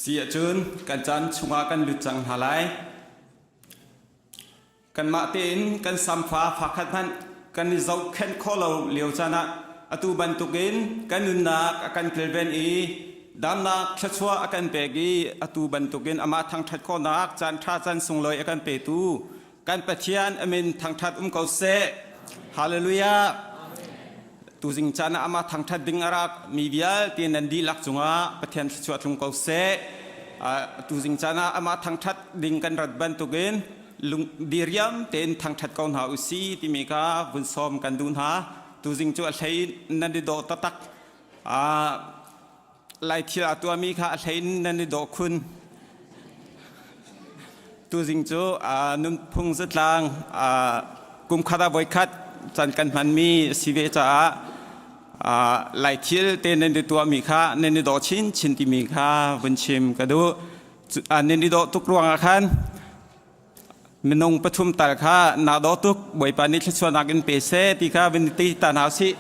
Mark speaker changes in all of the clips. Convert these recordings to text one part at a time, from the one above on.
Speaker 1: Si ahcun kan caan chungah kan lut cang hna lai. Kanmah tein kan samfa fakhat hmanh kan i zohkhenh khawh lo lio caan ah atu bantukin kan nunnak a kan kilven i damnak thluachuah a kan pek i atu bantukin amah thangṭhat khawhnak caan ṭha caan sunglawi a kan petu kan Pathian a min thangṭhat um ko seh. Hallelujah. Tuzing caan ah amah thangṭhat ding a rak mi vialte nan dihlak cungah Pathian thluachuah tlung ko seh. Tuzing caan ah amah thangṭhat ding kan rat bantukin lung diriam tein thangṭhat ko hna usi timi kha vun sawm kan duh hna. Tuzing cu a hlei nan i dawh taktak. Lai thil a tuahmi kha a hlei in nan i dawh khun. Tuzing cu nunphung zatlang kum khat ah voikhat can kan hmanmi a si ve caah lai thil te nan i tuahmi kha nan i dawh chinchin timi kha vun chim ka duh. Nan i dawh tuk ruangah khan minung pathum tal kha naa dawh tuk Bawipa nih thluachuahnak in pe seh ti kha vun ti ta hna usih.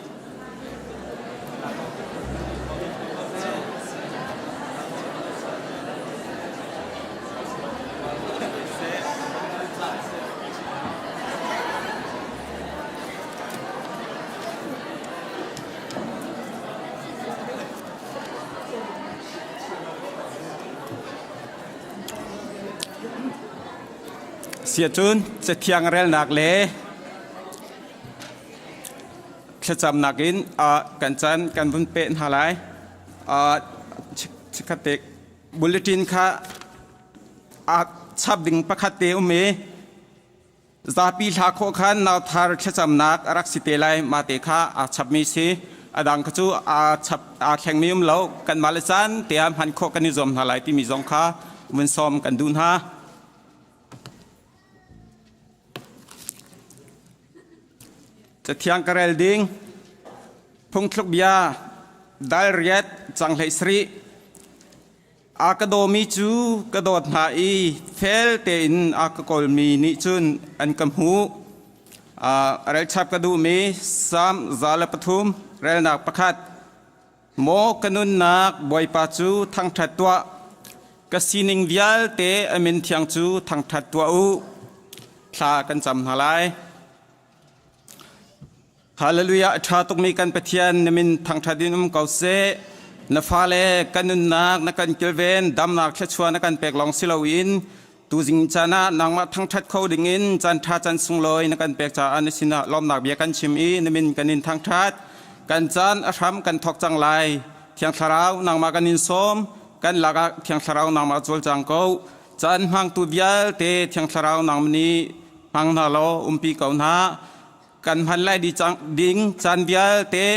Speaker 1: Siacun Cathiang relnak le thlacamnak in kan caan kan vun peh hna lai. Chikkhatte bulletin kha a chap ding pakhat te um i zapi hla khawh khan nauthar thlacamnak a rak si te lai mah te kha aa chapmi si. A dang kha cu aa chap aa thlengmi um lo. Kanmah le caan te ah hman khawh kan i zuam hna lai timi zong kha vun sawm kan duh hna. Cathiang ka rel ding phungthluk bia dal riat cang hlei sarih a ka dawmi cu ka dawt hna i fel tein a ka kawlmi nih cun an ka hmuh. Relchap ka duhmi Salm 103 relnak pakhat Maw ka nunnak Bawipa cu thangṭhat tuah ka sining vialte a min thiang cu thangṭhat tuah u. Thla kan cam hna lai. Hallelujah! A ṭha tukmi kan Pathian na min thangṭhat in um ko seh. Na fale kan nunnak na kan kilven, damnak thluachuah na kan pek lawng si loin tuzing caan ah nangmah thangṭhat kho dingin caan ṭha caan sunglawi na kan pek caah na sinah lawmnak bia kan chim i na min kan in thangṭhat. Kan caan a hram kan thawk cang lai. Thiang Thlarau nangmah kan in sawm. Kan lakah Thiang Thlarau nangmah cawlcang ko. Caan hmangtu vialte Thiang Thlarau nangmah nih hmang hna law umpi ko hna. Kan hman lai ding caan vialte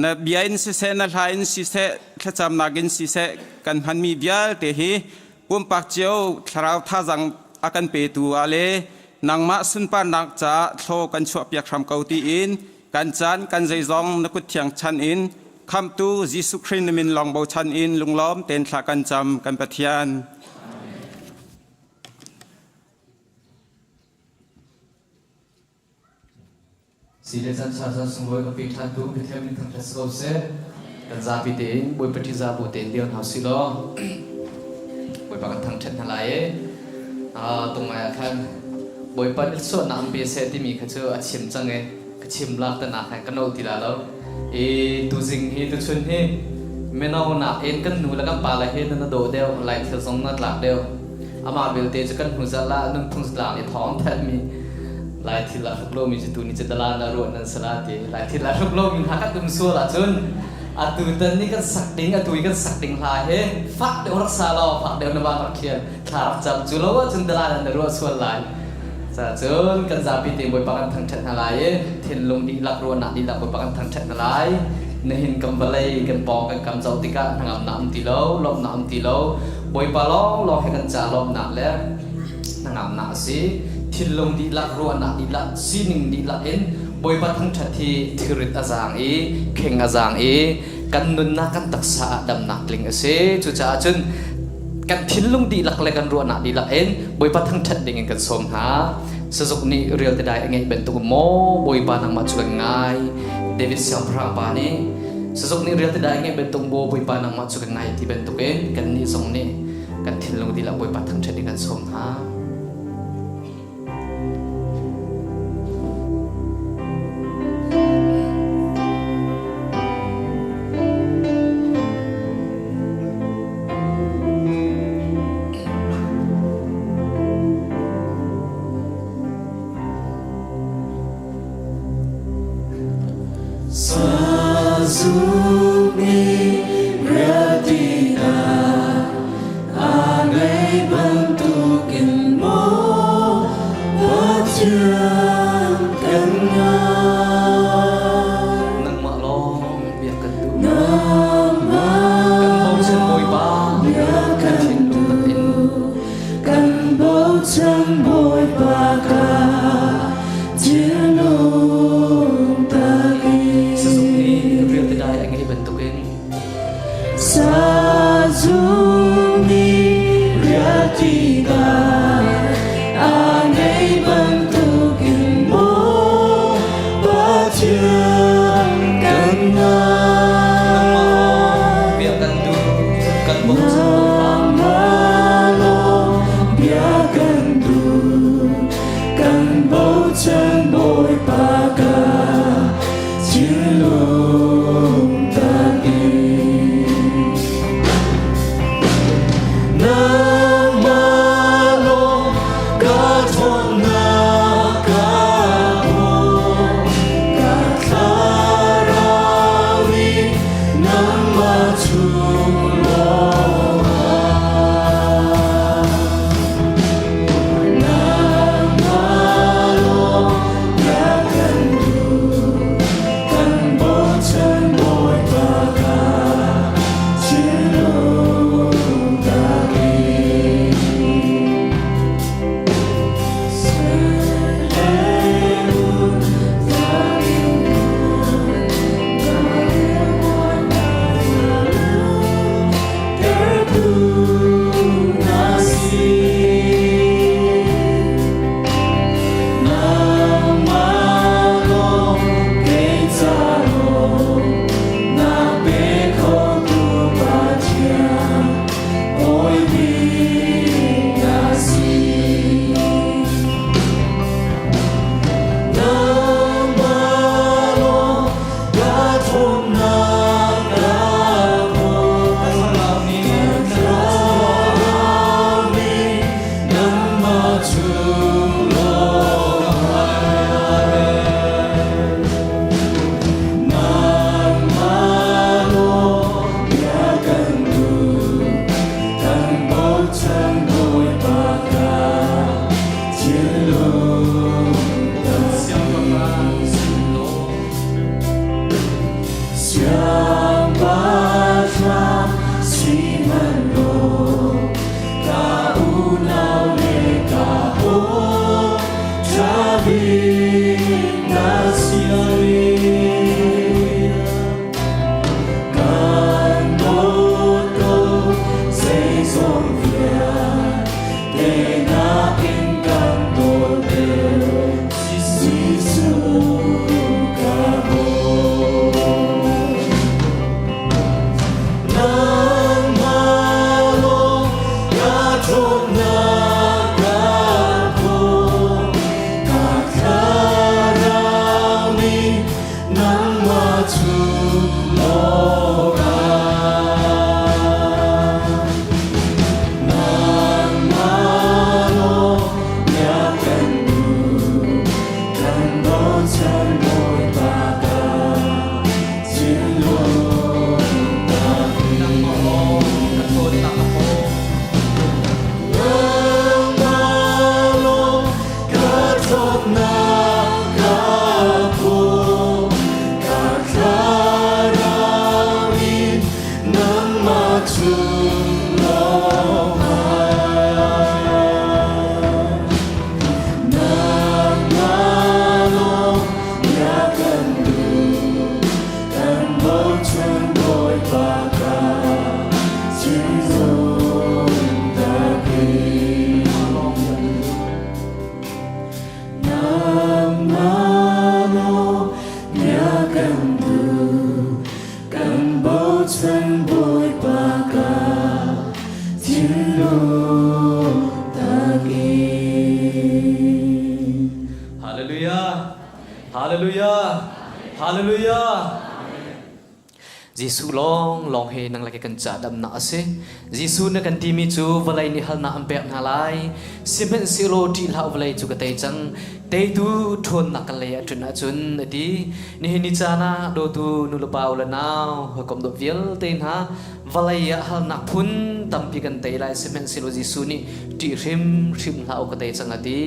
Speaker 1: na bia in siseh na hla in siseh thlacamnak in siseh kan hmanmi vialte hi pumpak cio thlarau thazang a kan petu ah le nangmah sunparnak caah thlaw kan chuahpiak hram ko tiin kan caan kan zeizong na kut thiang chan in khamtu Jesuh Khrih na min lawng bochan in lunglawm tein thla kan cam kan Pathian.
Speaker 2: Si le chan sa chan sunglawi ka pe ṭhan tu Pathian min thangṭhat si ko seh. Kan zapi tein Bawipa ṭihzah bu tein dir hna usih law Bawipa kan thangṭhat hna lai i tungai ah khan Bawipa nih suahnak an pe seh timi kha cu a chim cang i ka chim lak te nak khan ka no ti la lo. I tuzing hi tuchun hi mino nak in kan nu le kan pa le hi nan na dawh deuh lai thil zong na tlak deuh. Amah belte cu kan hnu zarh ah nunphung zatlang i thawng thanhmi Lai thil a hruk lomi cu tu ni cu dalan ah ruah nan si la ti. Lai thil a hruk lomi hna kan um sual ahcun atu tan ni kan sak ding atu i kan sak ding hla hi fak deuh rak sa law fak deuh na van rak thian thla rak cam cu lo ahcun dalan ah na ruah sual lai. Cun kan zapi te Bawipa kan thangṭhat hna lai i thinlung dihlak ruahnak dihlak Bawipa kan thangṭhat hna lai. Nihin kan vawlei kan pawng kan kam zoh tikah hnangamnak um ti lo, lawmhnak um ti lo. Bawipa lawnglawng he kan ca lawmhnak le hnangamnak a si. Thinlung dihlak, ruahnak dihlak, sining dihlak in Bawipa thangṭhat hi thirit a zaang i kheng a zaang i kan nunnak kan taksa ah damnak tling a si. Cucaah cun kan thinlung dihlak le kan ruahnak dihlak in Bawipa thangṭhat ding in kan sawm hna. Sazuk nih rial te dai a ngeih bantuk maw Bawipa nangmah cu kan ngai. David siangpahrang pa nih sazuk nih rial te dai a ngeih bantuk maw Bawipa nangmah cu kan ngai ti bantukin kannih zong nih kan thinlung dihlak Bawipa thangṭhat ding kan sawm hna.
Speaker 3: Sazumi realtina a ngei bantukin maw Pathian kan ngai.
Speaker 2: Nangmah lawng biak kan duh.
Speaker 3: Nangmah
Speaker 2: Kan bochan Bawipa
Speaker 3: biak
Speaker 2: kan
Speaker 3: kan
Speaker 2: thinlung tak in.
Speaker 3: duh. Kan bochan Bawipa ka thinlung tak in.
Speaker 2: Sazuk nih rial te dai a ngeih bantukin
Speaker 3: Sazuk nih rialtinak a ngei bantukin maw Pathian kan
Speaker 2: nangmah lawng
Speaker 3: ngai.
Speaker 2: biak kan duh. Kan bochan Bawipa.
Speaker 3: Nangmah lawng biak kan duh, kan bochan Bawipa ka thinlung tak in. Nangmah lawng ka ṭhawnnak ka hmuh, ka thlarau nih nangmah chung lawngah. Nangmah lawng biak kan duh, kan bochan Bawipa ka thinlung tak in.
Speaker 2: Ka thlarau nih Siangpahrang sin law
Speaker 3: Siangpahrang sihmanhlaw ka unau le ka haw ṭha na si. Kan dawt ko zeizong vialte nakin kan dawt deuh Jesuh ka bawm. Nangmah lawng ka ṭhawnnak ka hmuh, ka
Speaker 2: Hallelujah! Hallelujah! Jesuh lawng lawng he nang le kan ca damnak a si. Jesuh na kan timi cu vawlei nih halnak an pek hna lai. Sihmanhsehlaw ṭih hlah vawlei cu ka tei cang. Teitu ṭhawnnak kan lei ah ṭun ahcun a ti. Nihin ni caan ah dawtu nulepa u le nau hawikom dawt vialte hna vawlei ah halnak phun tampi kan tei lai. Sihmanhsehlaw Jesuh nih ṭih hrimhrim hlah u ka tei cang a ti.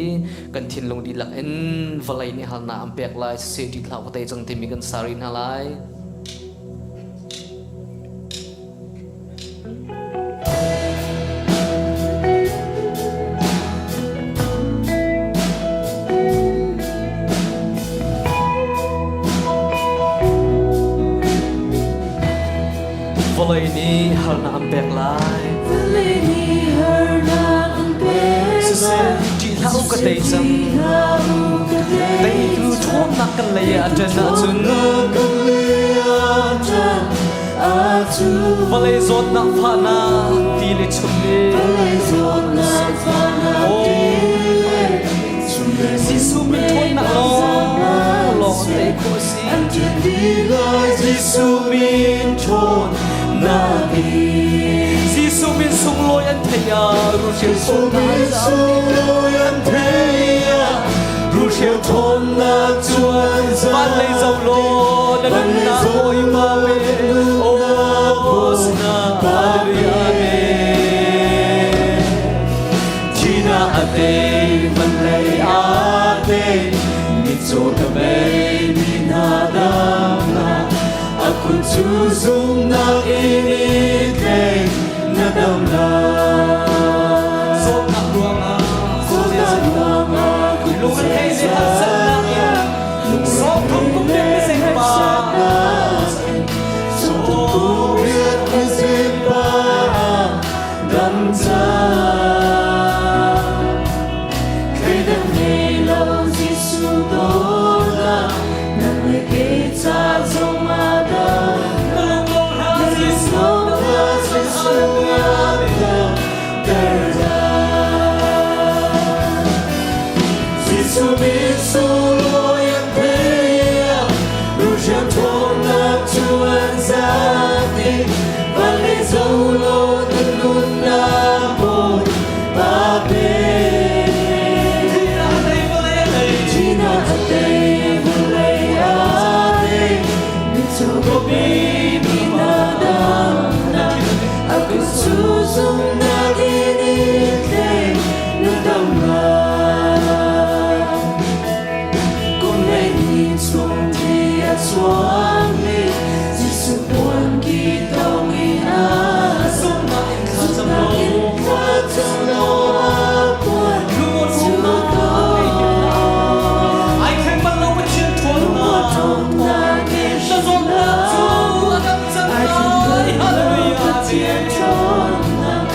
Speaker 2: Kan thinlung dihlak in vawlei nih halnak an pek lai. Siseh ṭih hlah u ka tei cang timi kan sa rih hna lai. Vawlei nih harnak an pek lai.
Speaker 3: Vawlei nih harnak an pek
Speaker 2: Siseh, ṭih hlah u ka tei cang. Teitu ṭhawnnak kan lei ah a ṭan ahcun vawlei zawtnak fahnak ti le chum le Jesuh min ṭhawnnak lawng lawng tei khawh a si.
Speaker 3: Jesuh min ṭhawnnak
Speaker 2: Jesuh min sunglawi an theih ah ruhrial
Speaker 3: Jesuh min sunglawi an theih ah ruhrial ṭhawnnak cu an
Speaker 2: Van lei zoh law na nunnak Bawipa pe Hosana Hallelujah Amen.
Speaker 3: Thina a tei van lei a tei mitcaw ka bei mi hna damnak a kut cu zumnak in i tlei na dam lai.
Speaker 2: Zawtnak ruangah
Speaker 3: Zawtnak ruangah
Speaker 2: lung a thei le harsatnak in sawmthum kum riat mising pa
Speaker 3: Sawmthum kum riat mising pa dam cang. Thleidan ngei lo Jesuh dawtnak nang le kei ca zong ah dam.
Speaker 2: Na lung lawng hlah Jesuh
Speaker 3: Lung hlah Jesuh a damter lai. Jesuh min sunglawi an theih ah ruhrial ṭhawnnak cu an zat i van lei zoh law na nunnak Bawipa pe.
Speaker 2: Thihnak a tei vawlei a tei
Speaker 3: Thihnak a tei vawlei a tei mitcaw kawpi mi hna damnak a kut cu zumhnak in i tlei na dam lai. Kum hleihnih chung thi a chuakmi Jesuh puanki thawng in a
Speaker 2: Zumhnak in thla cam
Speaker 3: zumhnak in
Speaker 2: law
Speaker 3: thla cam law a puan
Speaker 2: Lungawn
Speaker 3: cu
Speaker 2: umnak
Speaker 3: tawng.
Speaker 2: ei him hlah. Ai thleng bal lo Pathian ṭhawnnak
Speaker 3: Ṭhawnnak in
Speaker 2: Na zawtnak cu a dam cang
Speaker 3: Ai thleng
Speaker 2: lai.
Speaker 3: bal lo
Speaker 2: Hallelujah.
Speaker 3: Pathian ṭhawnnak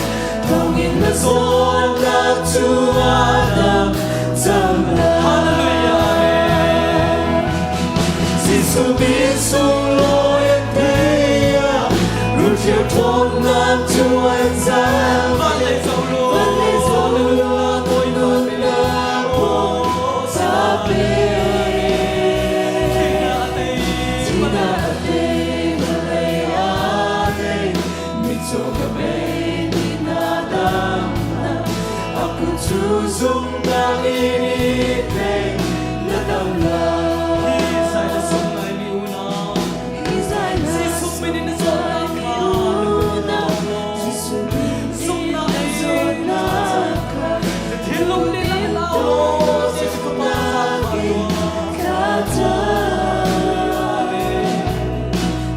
Speaker 3: thawngin na zawtnak cu a dam cang lai.
Speaker 2: Hallelujah. Amen.
Speaker 3: Jesuh min sunglawi an theih ah ruhrial ṭhawnnak cu an zam.
Speaker 2: Van lei zoh law
Speaker 3: Van lei zoh law
Speaker 2: Bawipa pe.
Speaker 3: nunnak Bawipa pe.
Speaker 2: Thihnak a tei
Speaker 3: Thihnak a tei, vawlei a tei, mitcaw ka bei mi hna damnak a kut cu zumhnak in i tlei na dam lai.
Speaker 2: Hi zai na sung ngaimi unau
Speaker 3: Hi zai na
Speaker 2: Jesuh min in na zawtnak kha na
Speaker 3: Jesuh min in
Speaker 2: Zumhnak
Speaker 3: na
Speaker 2: in
Speaker 3: zawtnak kha
Speaker 2: Na thinlung nih lang au law Jesuh fapa zaangfah tuah.
Speaker 3: thla cam.
Speaker 2: Amen.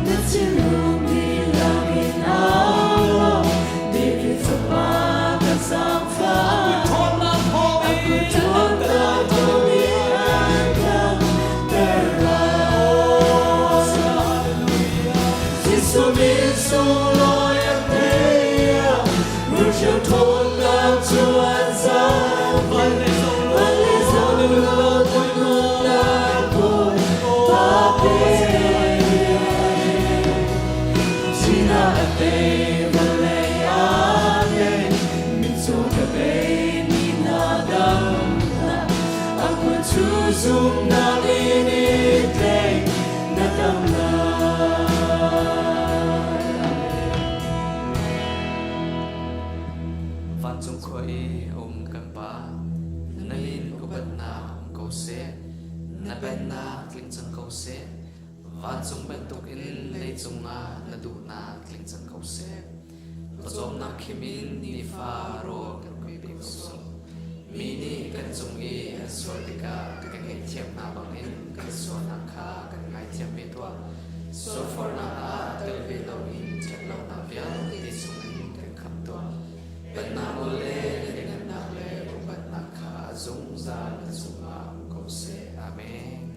Speaker 3: Na thinlung dihlak in au law David fapa ka zaangfah.
Speaker 2: Ṭhawnnak thawngin
Speaker 3: Ṭhawnnak thawngin an damter lai. Jesuh min sunglawi an theih ah ruhrial ṭhawnnak cu an zaam.
Speaker 2: Van lei zoh law
Speaker 3: Van lei zoh law na nunnak Bawipa pe. Thihnak a tei, vawlei a tei, mitcaw ka bei mi hna damnak a kut cu zumhnak in i
Speaker 2: Pennak tling cang ko seh. Vancung bantukin leicung ah na duhnak tling cang ko seh. Pawcawmnak khim in nifa rawl kan pe ko sawh. Mi nih kan cung i an sual tikah kan ngaihthiam hna bangin kan sualnak kha kan ngaithiam ve tuah. Sualforhnak ah tel ve loin ṭhatlonak vialte chungin kan khamh tuah. Pennak nawl le na lianhngannak le upatnak kha zungzal na cungah um ko seh. Amen.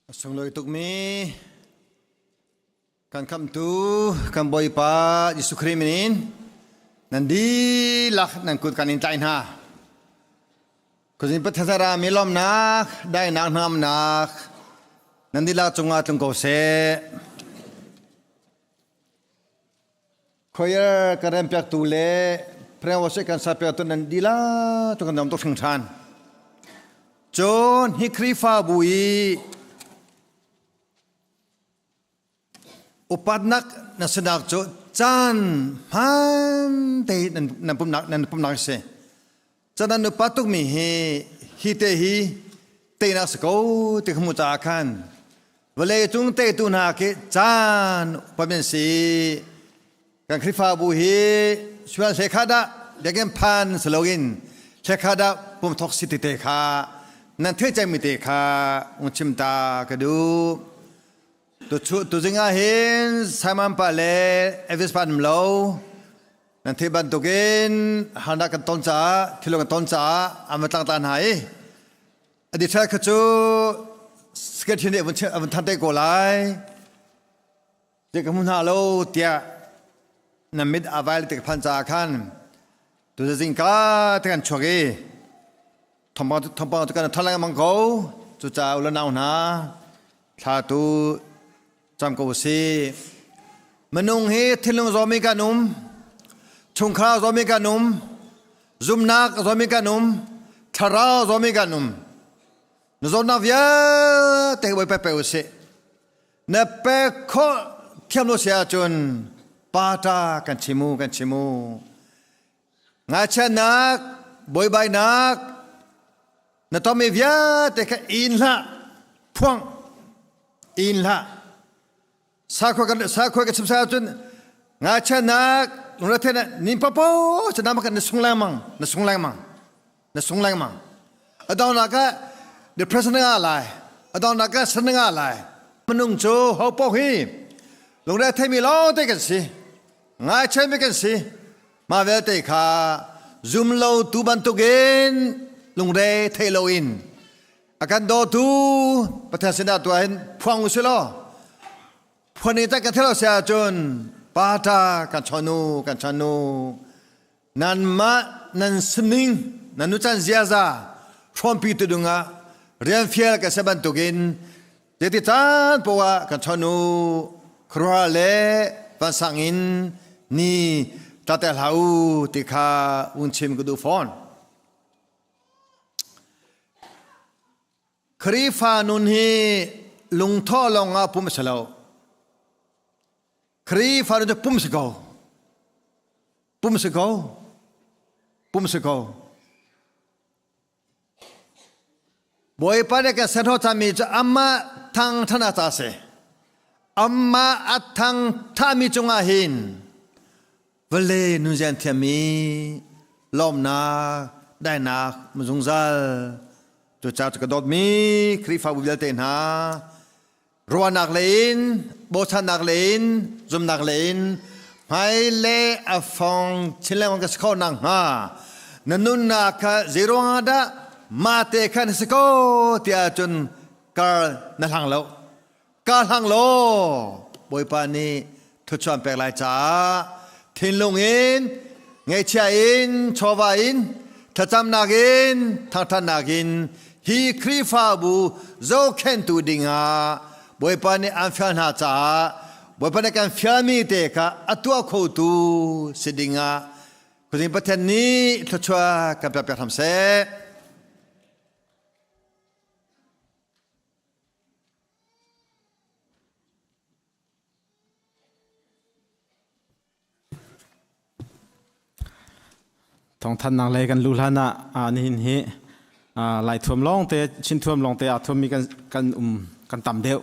Speaker 4: A sunglawi tukmi kan khamhtu kan Bawipa Jesuh Khrih min in nan dihlak nan kut kan in tlaih hna. Khuazing Pathian mi lawmnak, daihnak, hnamnak nan dihlak cungah tlung ko seh. Choir kan rempiaktu le prayer worship kan sapiaktu nan dihlak tu kan dam tuk hringhran. Cun hi Khrihfabu i upatnak na sinak cu caan hmaan te nan pumnak nan pumnak si. Caan nan upat tukmi hi hi te hi teinak si ko ti ka hmuh caah khan Vawlei cung teitu hna khi caan upat an si. Kan Khrihfabu hi sual hlekhat ah biakinn phan si loin hlekhat ah pum thok si tete kha nan theih cangmi te kha ung chim ta ka duh. Tuzing ah hin Simon pa le Elvis pa an um lo. Nan theih bantukin harnak kan ton caah, thil kan ton caah an va tlangtla hna i A detail kha cu secretary nih a vun than te ko lai. Ti ka hmu hna lo tiah na mit a vai te ka phan caah khan tu zingka te kan chuak i thawngpang tu kan than lengmang ko. Cucaah u le nau hna thla tu cam ko usih. Minung hi thinlung zawmi kan um, chungkhar zawmi kan um, zumnak zawmi kan um, thlarau zawmi kan um. Na zawtnak vialte Bawipa pe usih. Na pek khawh thiam lo si ahcun pata kan chim u kan chim u. Ngaichiatnak, buaibainak, na tonmi vialte kha in hlah, phuang, in hlah. Sakhua kan sakhua ka chim sa ahcun ngaichiatnak, lungretheihnak, nin papo cu nama kan na sung lengmang, na sung lengmang, na sung lengmang. A dongnak ah depression na ngah lai, a dongnak ah san na ngah lai. Minung cu ho paoh hi lungre theimi lawng te kan si. Ngaichiatmi kan si. Mah vialte kha zum lo tu bantukin lungre thei loin a kan dawtu Pathian sinah tuah hin phuang u si law phuan i tak kan thei lo si ahcun pata kan chonu kan chanu nanmah nan sining nan nucan ziaza hrawmpi tu dingah rian fial ka se bantukin Zeiti caan poah kan chonu khuaruahhar le vansang in ni tla te hlah u ti kha un chim ka duh fawn. Khrihfa nun hi lungthawh lawng ah pum a si lo. Khrihfa nun cu pum si ko. Pum si ko. Pum si ko. Bawipa nih kan serhnawh cangmi cu amah thangṭhatnak ca a si. Amah a thangṭhami cungah hin vawlei nunzian thiammi lawmnak, daihnak um zungzal. Cucaah cu ka dawtmi Khrihfabu vialte hna, ruahnak lei in, bochannak lei in, zumnak lei in hmailei a fong chin lengmang ka si kho nakhnga na nunnak kha zeiruangah dah mah te kha na si ko tiah cun kar na hlang lo ka hlang law Bawipa nih thuchuan pek lai caah thinlung in ngaihchia in chawva in thlacamnak in thangthatnak in hi Khrihfabu zohkhenhtu dingah Bawipa nih an fial hna caah Bawipa nih kan fialmi te kha a tuah khotu si dingah Khuazing Pathian nih thluachuah kan pek piak hram seh.
Speaker 1: Thawngthannak lei kan luh hlan ah nihin hi Lai thuam lawng te Chin thuam lawng te aa thuammi kan kan um kan tam deuh.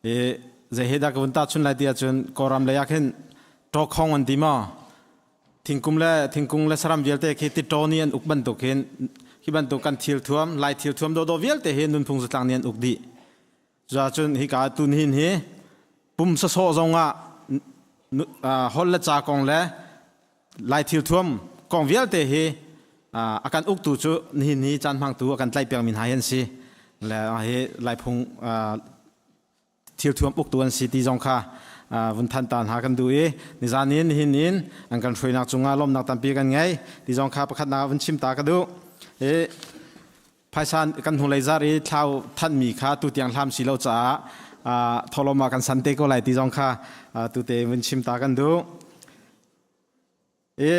Speaker 1: I zei he dah ka vun tahchun lai ti ahcun Kawlram lei ah khin ṭawkhong an ti maw? Thingkung le thingkung le saram vialte khi titaw nih an uk bantuk hin hi bantuk kan thil thuam Lai thil thuam dawhdawh vialte hi nunphung zatlang nih an uk dih. Cuacun hika tun hin hi pum sawsawh zongah holh le ca kong le Lai thil thuam kong vialte hi a kan uktu cu nihin hi caan hmangtu a kan tlaihpiakmi hna hi an si. Le hi Laiphung thil thuam uktu an si ti zong kha vun than ta hna kan duh i nizan in nihin in an kan hruainak cungah lawmnak tampi kan ngei ti zong kha pakhatnak vun chim ta ka duh. I phaisa kan hnulei zar i thlau thanmi kha tutiang hlam si lo caah tholom ah kan san te ko lai ti zong kha tute vun chim ta kan duh. I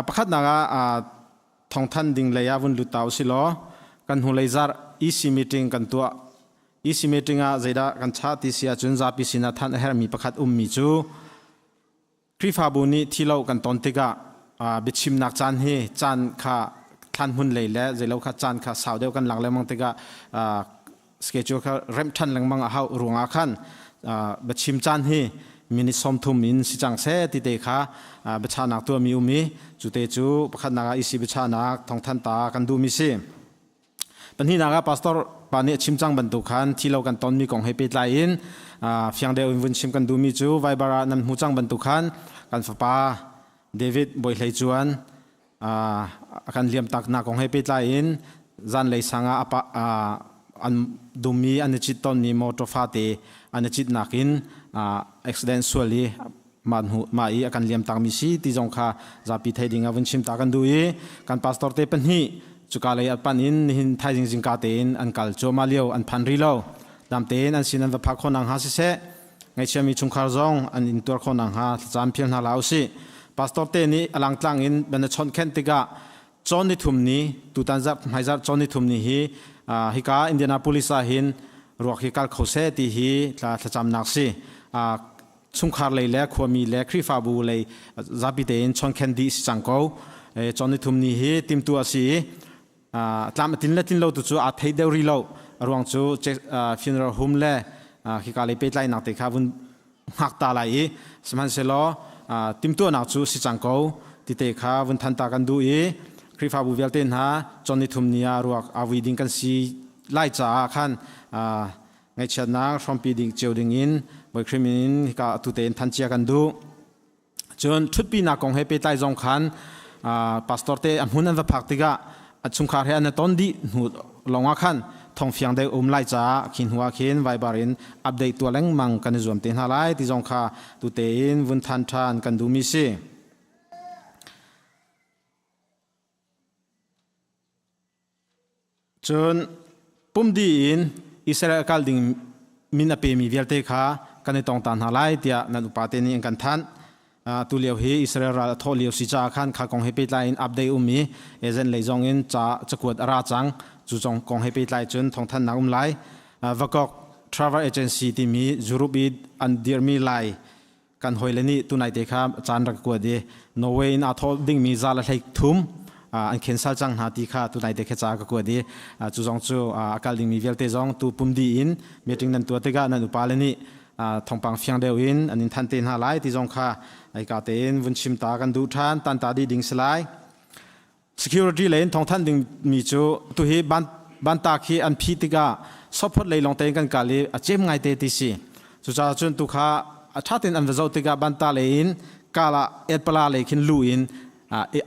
Speaker 1: pakhatnak ah thongthan ding lei ah vun lut ta usih law kan hnulei zar EC meeting kan tuah. EC meeting ah zeidah kan chah ti si ahcun zapi sinah than a herhmi pakhat ummi cu Khrihfabu nih thilo kan ton tikah biachimnak caan hi caan kha thlan hmun lei le zeilo kha caan kha sau deuh kan lak lengmang tikah schedule kha remh ṭhan lengmang a hauh ruangah khan biachim caan hi minute 30 in si cang seh ti te kha biachahnak tuahmi um i cu te cu pakhatnak ah EC biachahnak thawngthan ta kan duhmi si. Pahnihnak ah pastor pa nih a chim cang bantuk khan thi lo kan tonmi kong he pehtlai in fiang deuh in vun chim kan duhmi cu Viber ah nan hmu cang bantuk khan kan fapa David Bawi Hlei Cuan a kan liam taknak kong he pehtlai in zanlei sang ah an dumi an i cit tonmi motor fate an i citnak in accident sual i mah i a kan liam takmi si ti zong kha zapi thei ding ah vun chim ta kan duh i kan pastor te pahnih cuka lei a pan in nihin thaizing zingka tein an kal cuahmah lio an phan rih lo dam tein an sin an va phak khawh nakhnga siseh ngaihchiami chungkhar zong an in tuar khawh nakhnga thlacam phial hna hlah usih. Pastor te nih a langtlang in ban a chawnh khenh tikah cawn ni thum ni tutan zarh hmaizarh cawn ni thum ni hi hika Indianapolis ah hin ruak hi kal kho seh ti hi thlacamnak si. Chungkhar lei le khuami le Khrihfabu lei zapi tein chawnkhen dih si cang ko. Cawn ni thum ni hi timtu a si i tlam a tin le tin lo tu cu aa thei deuh rih lo. A ruang cu funeral home le khika lei pehtlainak te kha vun hngak ta lai i sihmanhsehlaw timtuahnak cu si cang ko tite kha vun than ta kan duh i Khrihfabu vialte hna cawn ni thum ni ah ruak aa vui ding kan si lai caah khan ngaihchiatnak hrawmpi ding cio ding in Bawi Khrih min in hika atu tein than cia kan duh. Cun ṭhutpinak kong he pehtlai zong khan pastor te a hmun an va phak tikah a chungkhar he an i ton dih hnu lawngah khan thawngfiang deuh um lai caah khi hnu ah khin Viber in update tuah lengmang kan i zuam te hna lai ti zong kha tu tein vun than ṭhan kan duhmi si. Cun pumdi in Israel kal ding min a pemi vialte kha kan i tong ta hna lai tiah nan upate nih an kan thanh. Tu lio hi Israel ral a thawh lio si caah khan kha kong he pehtlai in update um i agent lei zong in ca cakuat a ra cang. Cu zong kong he pehtlai cun thawngthanhnak um lai. Vakok Travel Agency timi Europe i an dirmi lai kan hawile nih tunai te kha caan rak kuat i Norway in aa thawh dingmi za le hlei thum an cancel cang hna ti kha tunai te kha ca ka kuat i cu zong cu a kal dingmi vialte zong tu pumdi in meeting nan tuah tikah nan upa le nih thawngpang fiang deuh in an in than te hna lai ti zong kha ka tein vun chim ta kan duh ṭhan tan ta dih ding si lai. Security lei in thawngthanh dingmi cu tuhi bantak hi an phih tikah sophot lei lawng tein kan kal i a cem ngaite ti si. Cucaah cun tu kha a ṭha tein an va zoh tikah banta lei in kala etpala lei khin lu in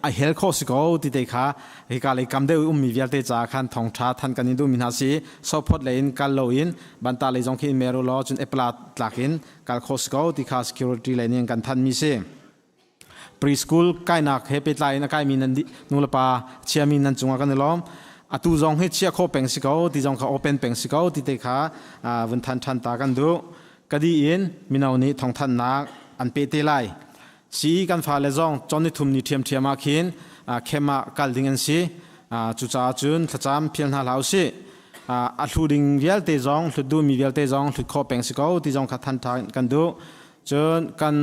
Speaker 1: a hel khawh si ko ti te kha hika lei kam deuh i ummi vialte caah khan thawngṭha than kan in duhmi hna si. Sophot lei in kal loin banta lei zong khi in mer u law cun epala tlak in kal khawh si ko ti kha security lei nih an kan thanmi si. Preschool kainak he pehtlai in a kaimi nan nulepa chiami nan cungah kan i lawm. Atu zong hi chia kho peng si ko, ti zong kha open peng si ko ti te kha vun than than ta kan duh. Kadi in mino nih thawngthanhnak an pe te lai. CE kan fale zong chon ni thum ni ṭhiam ṭhiam ah khin khem ah kal ding an si. Cucaah cun thlacam phial hna hlah usih. A hlu ding vialte zong, hlut duhmi vialte zong hlut khawh peng si ko ti zong kha than than kan duh. Cun kan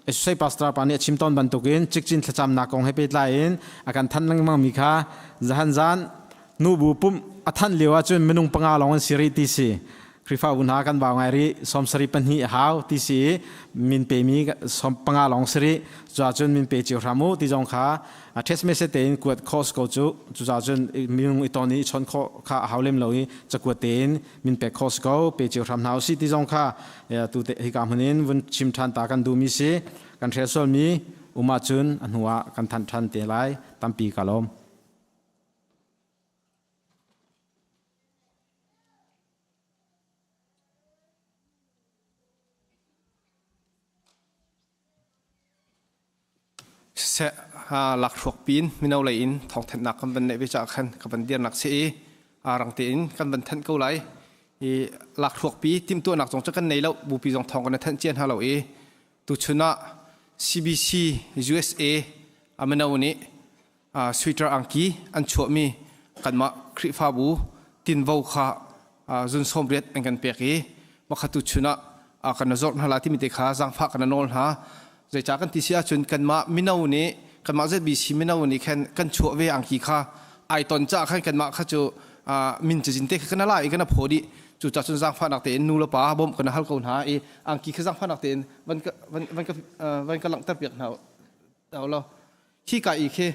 Speaker 5: Associate Pastor pa nih a chim tawn bantukin cikcin thlacamnak kong he pehtlai in a kan thanh lengmang mi kha zahan zan nubu pumh a thanh lio ahcun minung panga lawng an si rih ti si. Khrihfabu hna kan vau ngai rih 72 a hau ti si i min pemi 15 lawng si rih. Cuahcun min pe cio hram u ti zong kha text message tein kuat khawh si ko cu. Cucaah minung i ton i chawnh khawh kha a hau lem lo i cakuat tein min pek khawh si ko pe cio hram hna usih ti zong kha tu te hika hmun in vun chim ṭhan ta kan duhmi si. Kan hrel sualmi um ahcun a hnu ah kan thanh ṭhan te lai. Tampi ka lawm.
Speaker 6: Siseh, lakhruak piin mino lei in thawngthanhnak kan van neih ve caah khan ka van dirnak si i rang tein kan van thanh ko lai. I lakhruak pi timhtuahnak zong cu kan nei lo, bupi zong thawng kan i thanh cia hna lo i tuchun ah CBC USA a mino nih sweater angki an chuahmi kanmah Khrihfabu tinvo kha zun 80 an kan pek i makha tu chun ah kan zorh hna la timi te kha zaangfah kan nawl hna. Zeicah kan ti si ahcun kanmah mino nih, kanmah ZBC mino nih khan kan chuah ve angki kha ai ton caah khan kanmah kha cu min cazin te kha kan la i kan phaw dih. Cucaah cun zaangfahnak tein nu le pa bawmh kan hal ko hna i angki kha zaangfahnak tein van ka van van ka van ka langhter piak hna lo. Khi ka i khi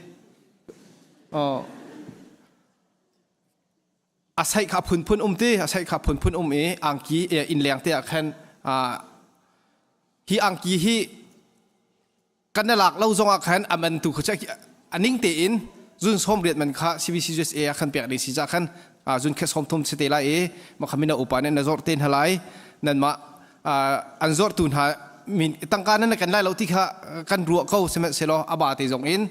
Speaker 6: a saih kha phunphun um ti, a saih kha phunphun um i angki inn leng te ah khan hi angki hi kan lak lo zong ah khan a man tu kha a ning tein zun 80 man kha CBCUSA ah khan pek ding si ca khan zun khe 30 si te lai i makha mina upa nih na zawr te hna lai. Nan mah an zawrtu hna min tangka nan kan lai lo ti kha kan ruah ko, sihmanhsehlaw aba te zong in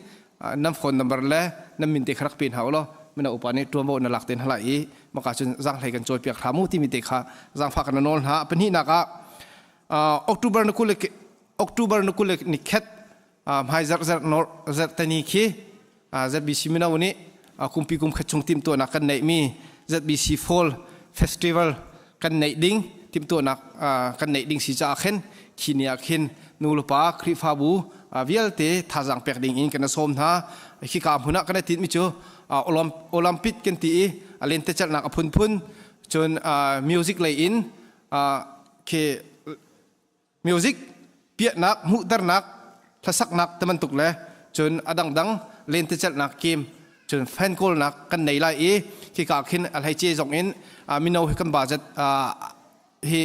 Speaker 6: nan phone number le nan min te kha rak pe hna u law mina upa nih ṭuanvo na lak te hna lai i maka cun zaanghlei kan cawi piak hram u timi te kha zaangfah kan nawl hna. Pahnihnak ah, October na 20, October na 20 ni khet hmai zarh zarh nor zarh tani khi ZBC mino nih kumpi kum khat chung timhtuahnak kan neihmi ZBC Fall Festival kan neih ding timhtuahnak kan neih ding si caah khin khi ni ah khin nu le pa Khrihfabu vialte thazaang pek ding in kan sawm hna. Khika hmun ah kan i tinhmi cu Olympic kan ti i a lentecelhnak a phunphun, cun music lei in khi music piahnak, hmuhternak, hlasaknak te bantuk le cun a dangdang lentecelhnak game, cun fan kawlnak kan nei lai i khika khin a hleice zong in mino hi kan budget hi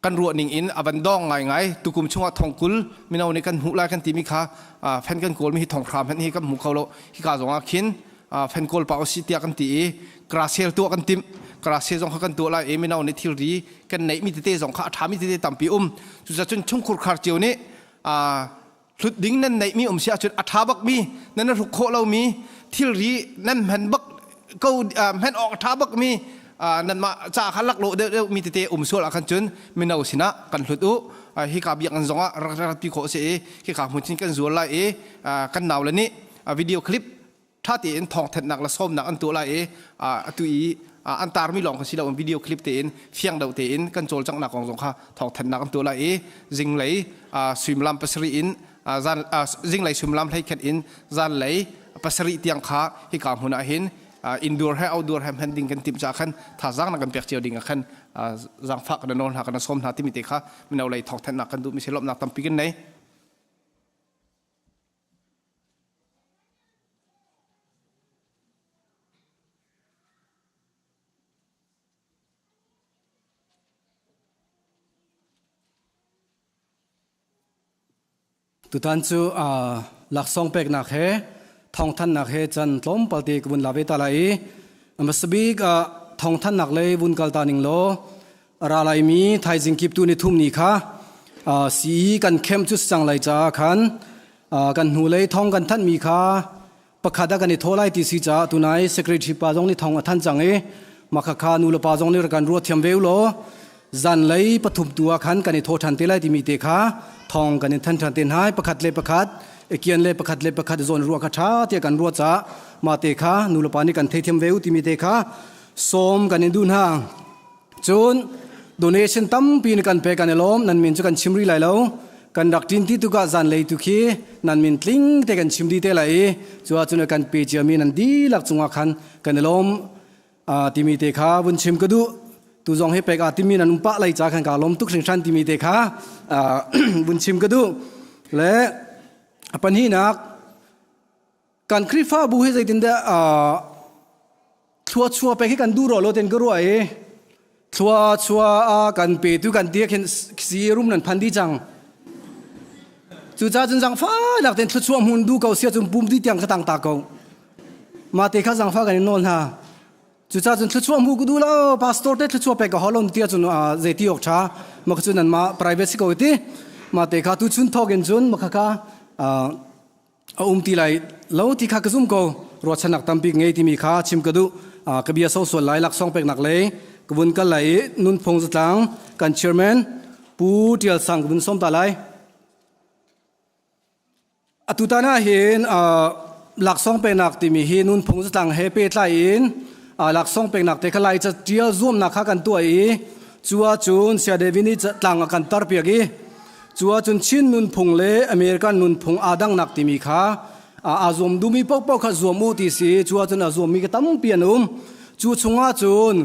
Speaker 6: kan ruah ning in a van dong ngaingai. Tukum chungah 20,000 mino nih kan hmuh lai kan timi kha fan kan kawlmi hi 5,000 hmanh hi kan hmu kho lo. Hika zong ah khin fan kawl pa usi tiah kan ti i krasel tuah kan timh. Krasel zong kha kan tuah lai i mino nih thilri kan neihmi tete zong kha a ṭhami tete tampi um. Cucaah cun chungkhur khar cio nih hlut ding nan neihmi um si ahcun a ṭha bakmi, nan hruk khawh lomi thilri, nan hman bak ko, hman awk a ṭha bakmi, nanmah ca kha laklawh deuh deuh mi tete um sual ah khan cun mino sinah kan hlut u. Hika biakinn zongah rak rak ti khawh si i hika hmun chin kan zual lai i kan nau le nih video clip ṭha tein thawngthanhnak le sawmnak an tuah lai i atu i an tarmi lawng kha si loin video clip tein fiang deuh tein kan cawlcanghnak kong zong kha thawngthanhnak an tuah lai i zinglei suimilam 7 in zan zinglei suimilam 11 in zanlei 7 tiang kha hika hmun ah hin indoor he outdoor he hman ding kan timh caah khan thazaang na kan pek cio ding ah khan zaangfah kan nawl hna, kan sawm hna timi te kha mino lei thawngthanhnak kan duhmi si. Lawmhnak tampi kan nei.
Speaker 7: Tutan cu laksawng peknak he thawngthanhnak he can tlawmpal te ka vun la ve ta lai i hmasabik ah thawngthanhnak lei vun kal ta ning law ra laimi thaizing kip tu ni thum ni kha sii kan khem cu cang lai caah khan kan hnulei thong kan thanhmi kha pakhat ah kan i thaw lai ti si caah tunai secretary pa zong nih thong a than cang i makha kha nu le pa zong nih kan ruat thiam ve law zanlei 3 tu ah khan kan i thaw ṭhan te lai timi te kha thong kan in than ṭhan te hna. Pakhat le pakhat ekian le pakhat le pakhat zawn ruah kha ṭha tiah kan ruat caah mah te kha nu le pa nih kan theithiam ve u timi te kha sawm kan in duh hna. Cun donation tampi in kan pek, kan i lawm. Nan min cu kan chim rih lai lo. Kan rak ṭin ti tukah zanlei tu khi nan min tling te kan chim dih te lai i cu ahcun kan pe ciami nan dihlak cungah khan kan i lawm timi te kha vun chim ka duh. Tu zong hi pek aa timi nan um pah lai ca khan kaa lawm tuk hringhran timi te kha vun chim ka duh. Le a pahnihnak kan Khrihfabu hi zeitindah thluachuah pek hi kan duh ro lo ten ka ruah i thluachuah a kan petu kan ti khin si rum nan phan di cang. Cucaah cun zangfahnak ten thluachuah hmun du ko sia cun pum di tiang ka tang ta ko. Mah te kha zangfah kan in nawl hna. Cucaah cun thluachuah hmu ka duh lo, pastor te thluachuah pek ka holon tia cun zeiti awk ṭha maka cun nan mah private si ko ti. Mah te kha tu chun thawk in cun maka kha a um ti lai lo ti kha ka zum ko. Ruahchannak tampi ngei timi kha chim ka duh. Ka bia so sual lai laksawng peknak lei ka vun kal lai i nunphung zatlang kan chairman Pu Tial Sang ka vun sawm ta lai. Atutan ah hin laksawng peknak timi hi nunphung zatlang he pehtlai in laksawng peknak te kha lai ca ṭial zuamnak kha kan tuah i cu ahcun Saya David nih tlang a kan tarpiak i cu ahcun Chin nunphung le American nunphung aa dangnak timi kha aa zuam duhmi paohpaoh kha zuam u ti si cu ahcun a zuammi ka tampi an um. Cu chungah cun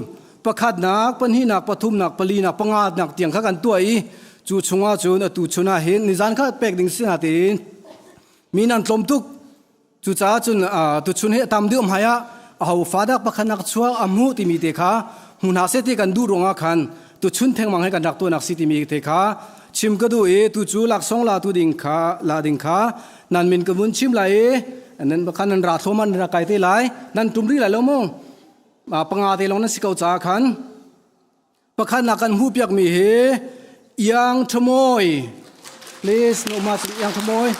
Speaker 7: pakhatnak, pahnihnak, pathumnak, palinak, panganak tiang kha kan tuah i cu chungah cun atu chun ah hin nizan kha pek ding si hna tiin mi nan tlawm tuk. Cucaah cun tuchun hi a tam deuh hmai ah aho fa dak pakhatnak chuak a hmuh timi te kha hmu hna seh ti kan duh ruangah khan tuchun thengmang he kan rak tuahnak si timi te kha chim ka duh i tu cu laksawng la tu ding kha la ding kha nan min ka vun chim lai i nan khan nan ra thlawm an ra kai te lai nan tum rih lai lo mu. Panga te lawng nan si ko caah khan pakhatnak kan hmuh piakmi hi Iang Thamoy. Please no ma Iang Thamoy.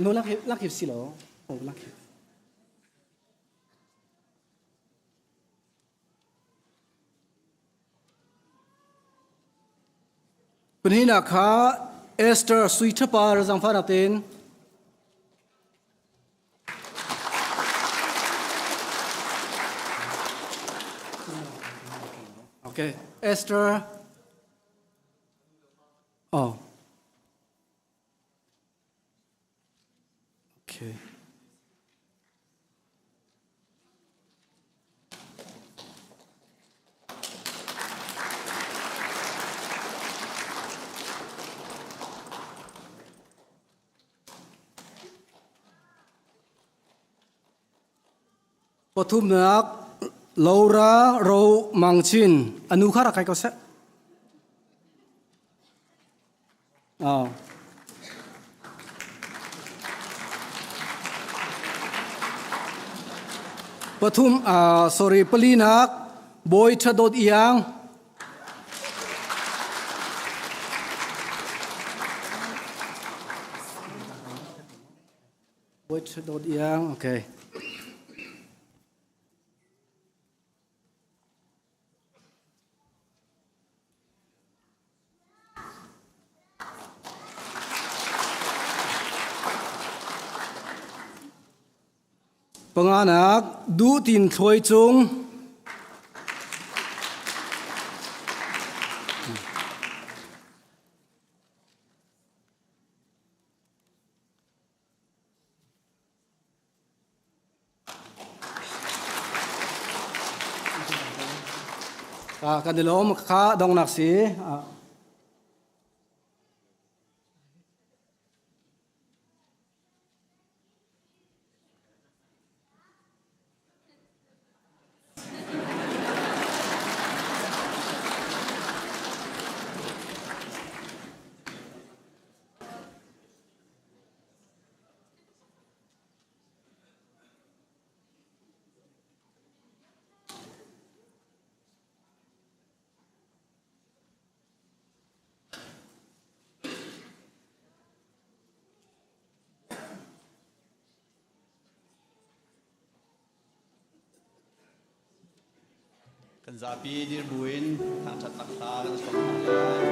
Speaker 7: No lak lak si lo. Oh lak. Pahnihnak kha Esther sui ṭhapa zangfahnak tein Okay, Esther. Oh. Okay. Pathumnak Laura Ro Mang Chin anu kha rak kai ko seh. Oh. Pathum sorry palinak Bawi Tha Dawt Iang Bawi Tha Dawt Iang okay. Panganak Duh Tin Thluai Cung Kan i lawm kha dongnak si.
Speaker 8: Kan zapi dir buin thangṭhatnak hla kan som hna lai.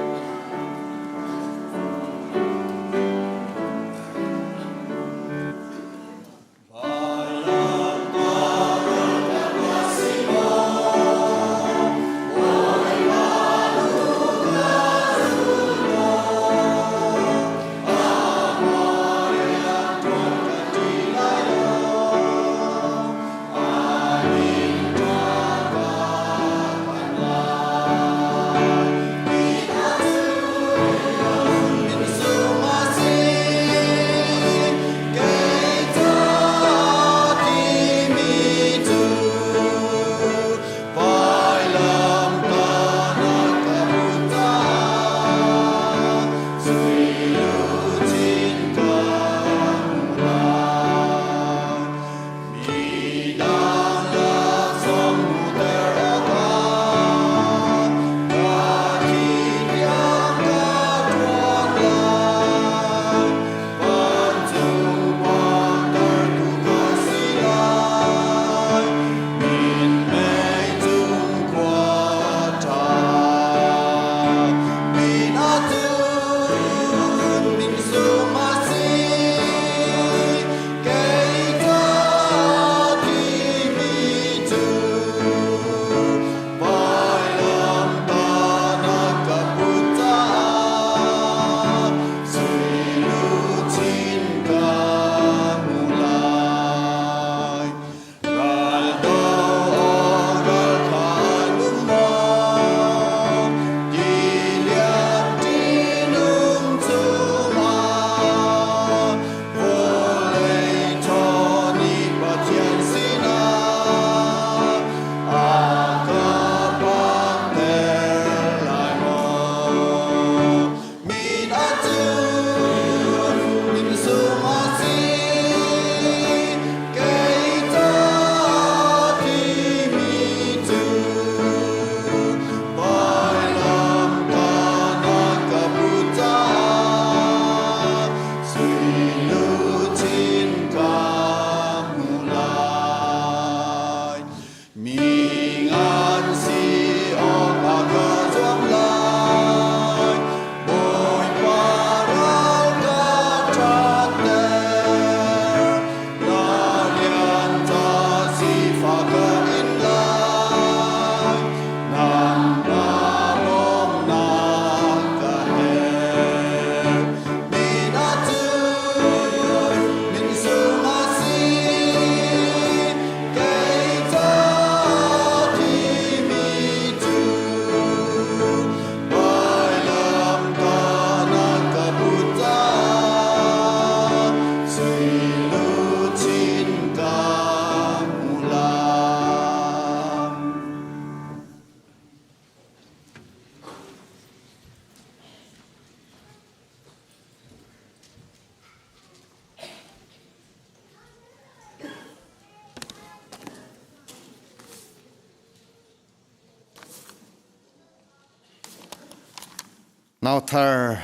Speaker 4: Nauthar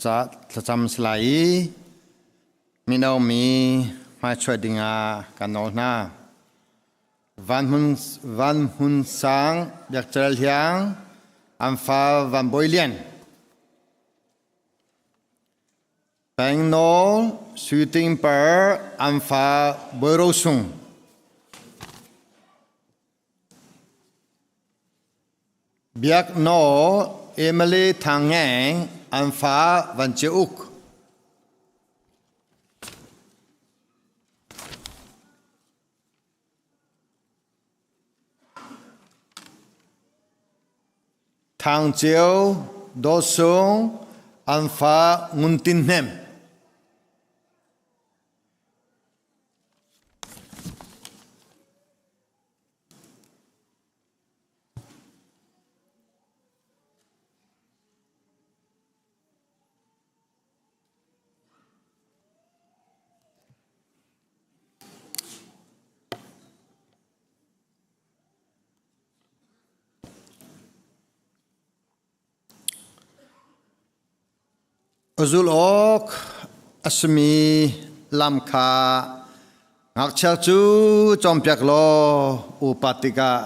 Speaker 4: ca thlacam si lai i mino mi hmaichuah dingah kan nawl hna. Van Hmun, Van Hmun Sang, Biak Cerel Hiang, an fa Van Bawi Lian. Peng Nawl, Sui Ting Par, an fa Bawi Ro Sung. Biak Nawl, Emily Thang Ngeng, an fa Van Cia Uk. Thang Ceu, Dawt Sung, an fa Ngun Tin Hnem. A zulh awk a simi lam kha ngakchia cu cawnpiak law upat tikah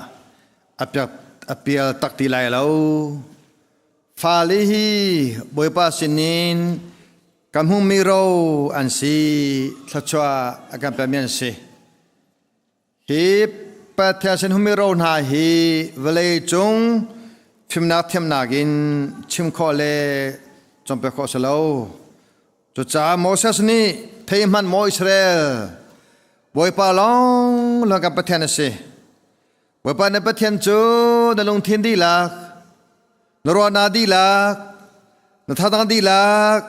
Speaker 4: a pial tak ti lai lo. Fale hi Bawipa sinin kan hmuhmi ro an si, thluachuah a kan pekmi an si. Hi Pathian sin hmuhmi ro hna hi vawlei cung fimnak thiamnak in chim khawh le cawnpiak khawh a si lo. Cucaah Moses nih thei hmanh maw Israel, Bawipa lawng lawng kan Pathian a si. Bawipa na Pathian cu na lungthin dihlak, na ruahnak dihlak, na thadang dihlak,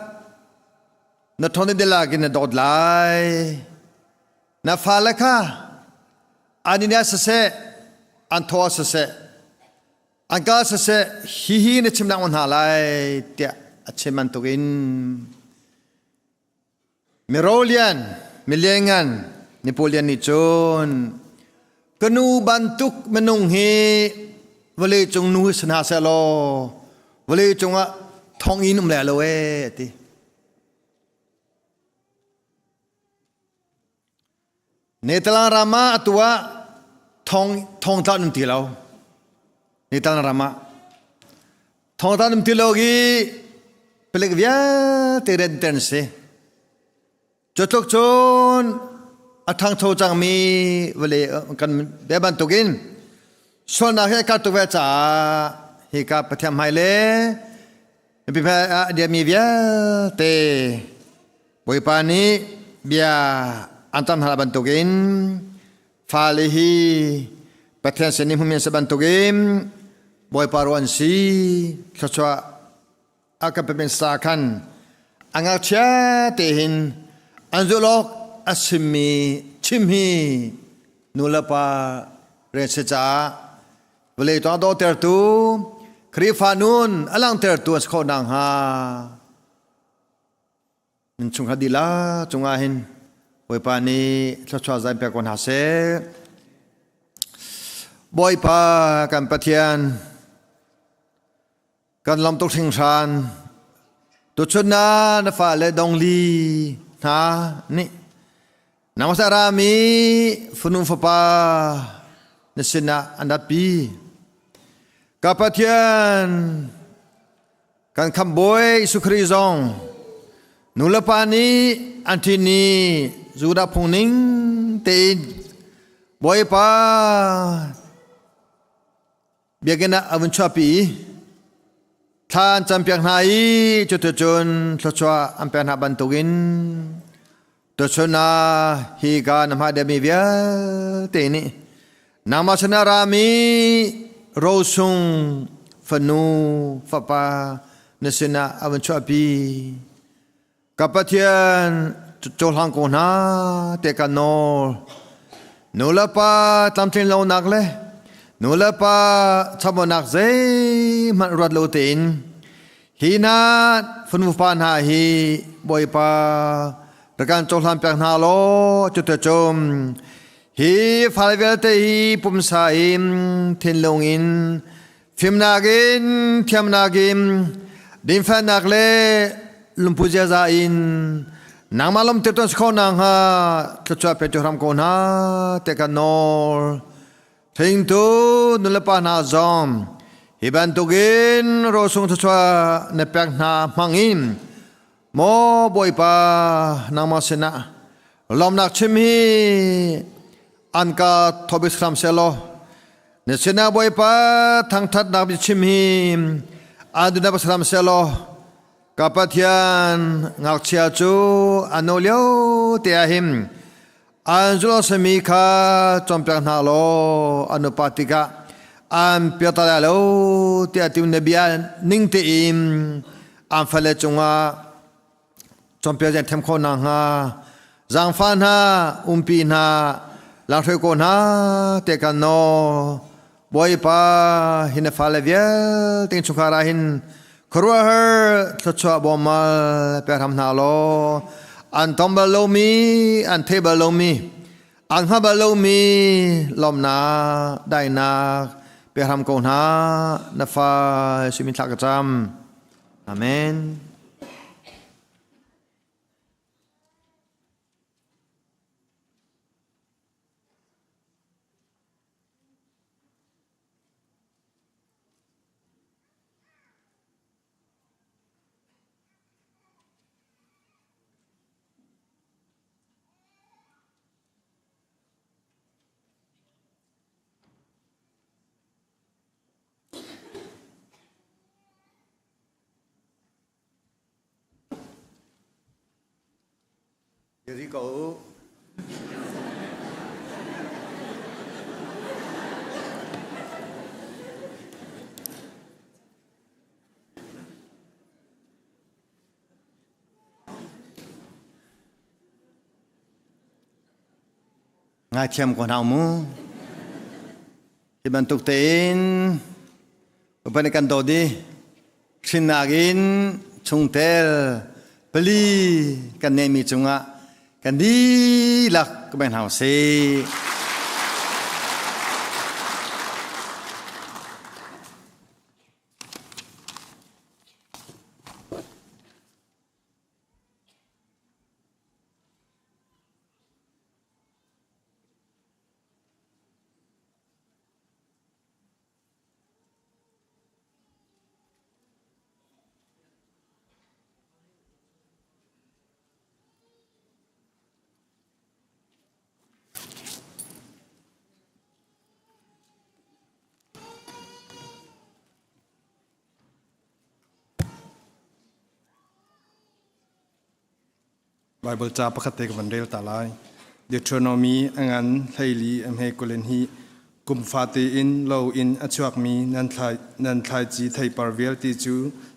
Speaker 4: na ṭhawn dihlak in na dawt lai. Na fale kha an inn ah siseh, an thaw ah siseh, an ka siseh, hihi na chim lengmang hna lai tiah a chim bantukin mirolian, milianngan, Napoleon nih cun ka nu bantuk minung hi vawlei cung nu hi si hna seh law vawlei cungah thonginn um lai lo ee a ti. Netalang ram ah atu ah thong thongtla an um ti lo. Netalang ram ah thongtla an um ti lo i palik vialte renter an si. Cu tluk cun a ṭhangcho cangmi vawlei kan bia bantukin sualnak hi a karh tuk ve caah hika Pathian hmai le mipi hmai ah a dirmi vialte Bawipa nih bia an tam hna bantukin fale hi Pathian sin i hmumi an si bantukin Bawipa ro an si thluachuah a kan pemin sa khan a ngakchia te hin an zulh awk a simmi chim hi nu le pa rian si caah vawlei tuang dawhtertu Khrihfa nun a langhtertu an si khawh nakhnga Nan chungkhat dihlak cungah hin Bawipa nih thluachuah zai pek ko hna seh. Bawipa kan Pathian, kan lam tuk hringhran, tuchun na na fale dongli hna nih nangmah sa rami fanu fapa na sinah an ratpi. Ka Pathian, Kan khamhbawi Jesuh Khrih zong nulepa nih an ṭhin i Judah phung ning tein Bawipa biakinn ah a vun chuahpi i thla an campiak hna i cuticun thluachuah an pek hna bantukin tuchun ah hi ka na hmai deuhmi vialte nih Nangmah sin a rami rosung fanu fapa na sinah a van chuahpi. Ka Pathian cohlang ko hna te ka nawl. Nulepa tlamtlin lonak le nulepa chabonak zeihmanh ruat lo tein hi na fanu fa hna hi Bawipa rak kan cohlan piak hna law cuticun Hi fale vialte hi pumsa in, thinlung in, fimnak in, thiamnak in, Dinfelnak le lungput ziaza in nangmah lawmhter tuan si kho nakhnga thluachuah pe hram ko hna te kan nawl. Hringtu nulepa hna zong hi bantukin rosung thluachuah na pek hna hmang in maw Bawipa nangmah sinah lawmnak chim hi an ka thawbik hram sehlaw na sinah Bawipa thangthatnak biachim hi an duhnak hram sehlaw ka Pathian ngakchia cu a no lio te ah hin an zulh sami kha cawnpiak hna law an upa tikah an piata lai lo tiah ti na bia ning tein an fale cungah cawnpiak an them khawh nakhnga zaangfah hna umpi hna langhruai ko hna te kan nawl Bawipa hi na fale vialte chungkhar ah hin khuaruahhar thluachuah bawmmal pe hram hna law an tong bal lomi an thei bal lomi an hngal bal lomi lawmnak daihnak pe hram ko hna na fa simin thla ka cam amen. Ri ko u. Ngaithiam ko hna mu. Hi bantuk tein upa nih kan dawt i hrinnak in chungtel pali kan neihmi cungah kan dihlak ka beng hna usih.
Speaker 9: Baibal ca pakhat te ka van rel ta lai. Deuteronomy a ngan 14 a hme 20 hi kum fate in lo in a chuakmi nan thlai nan thlaici theipar vialte cu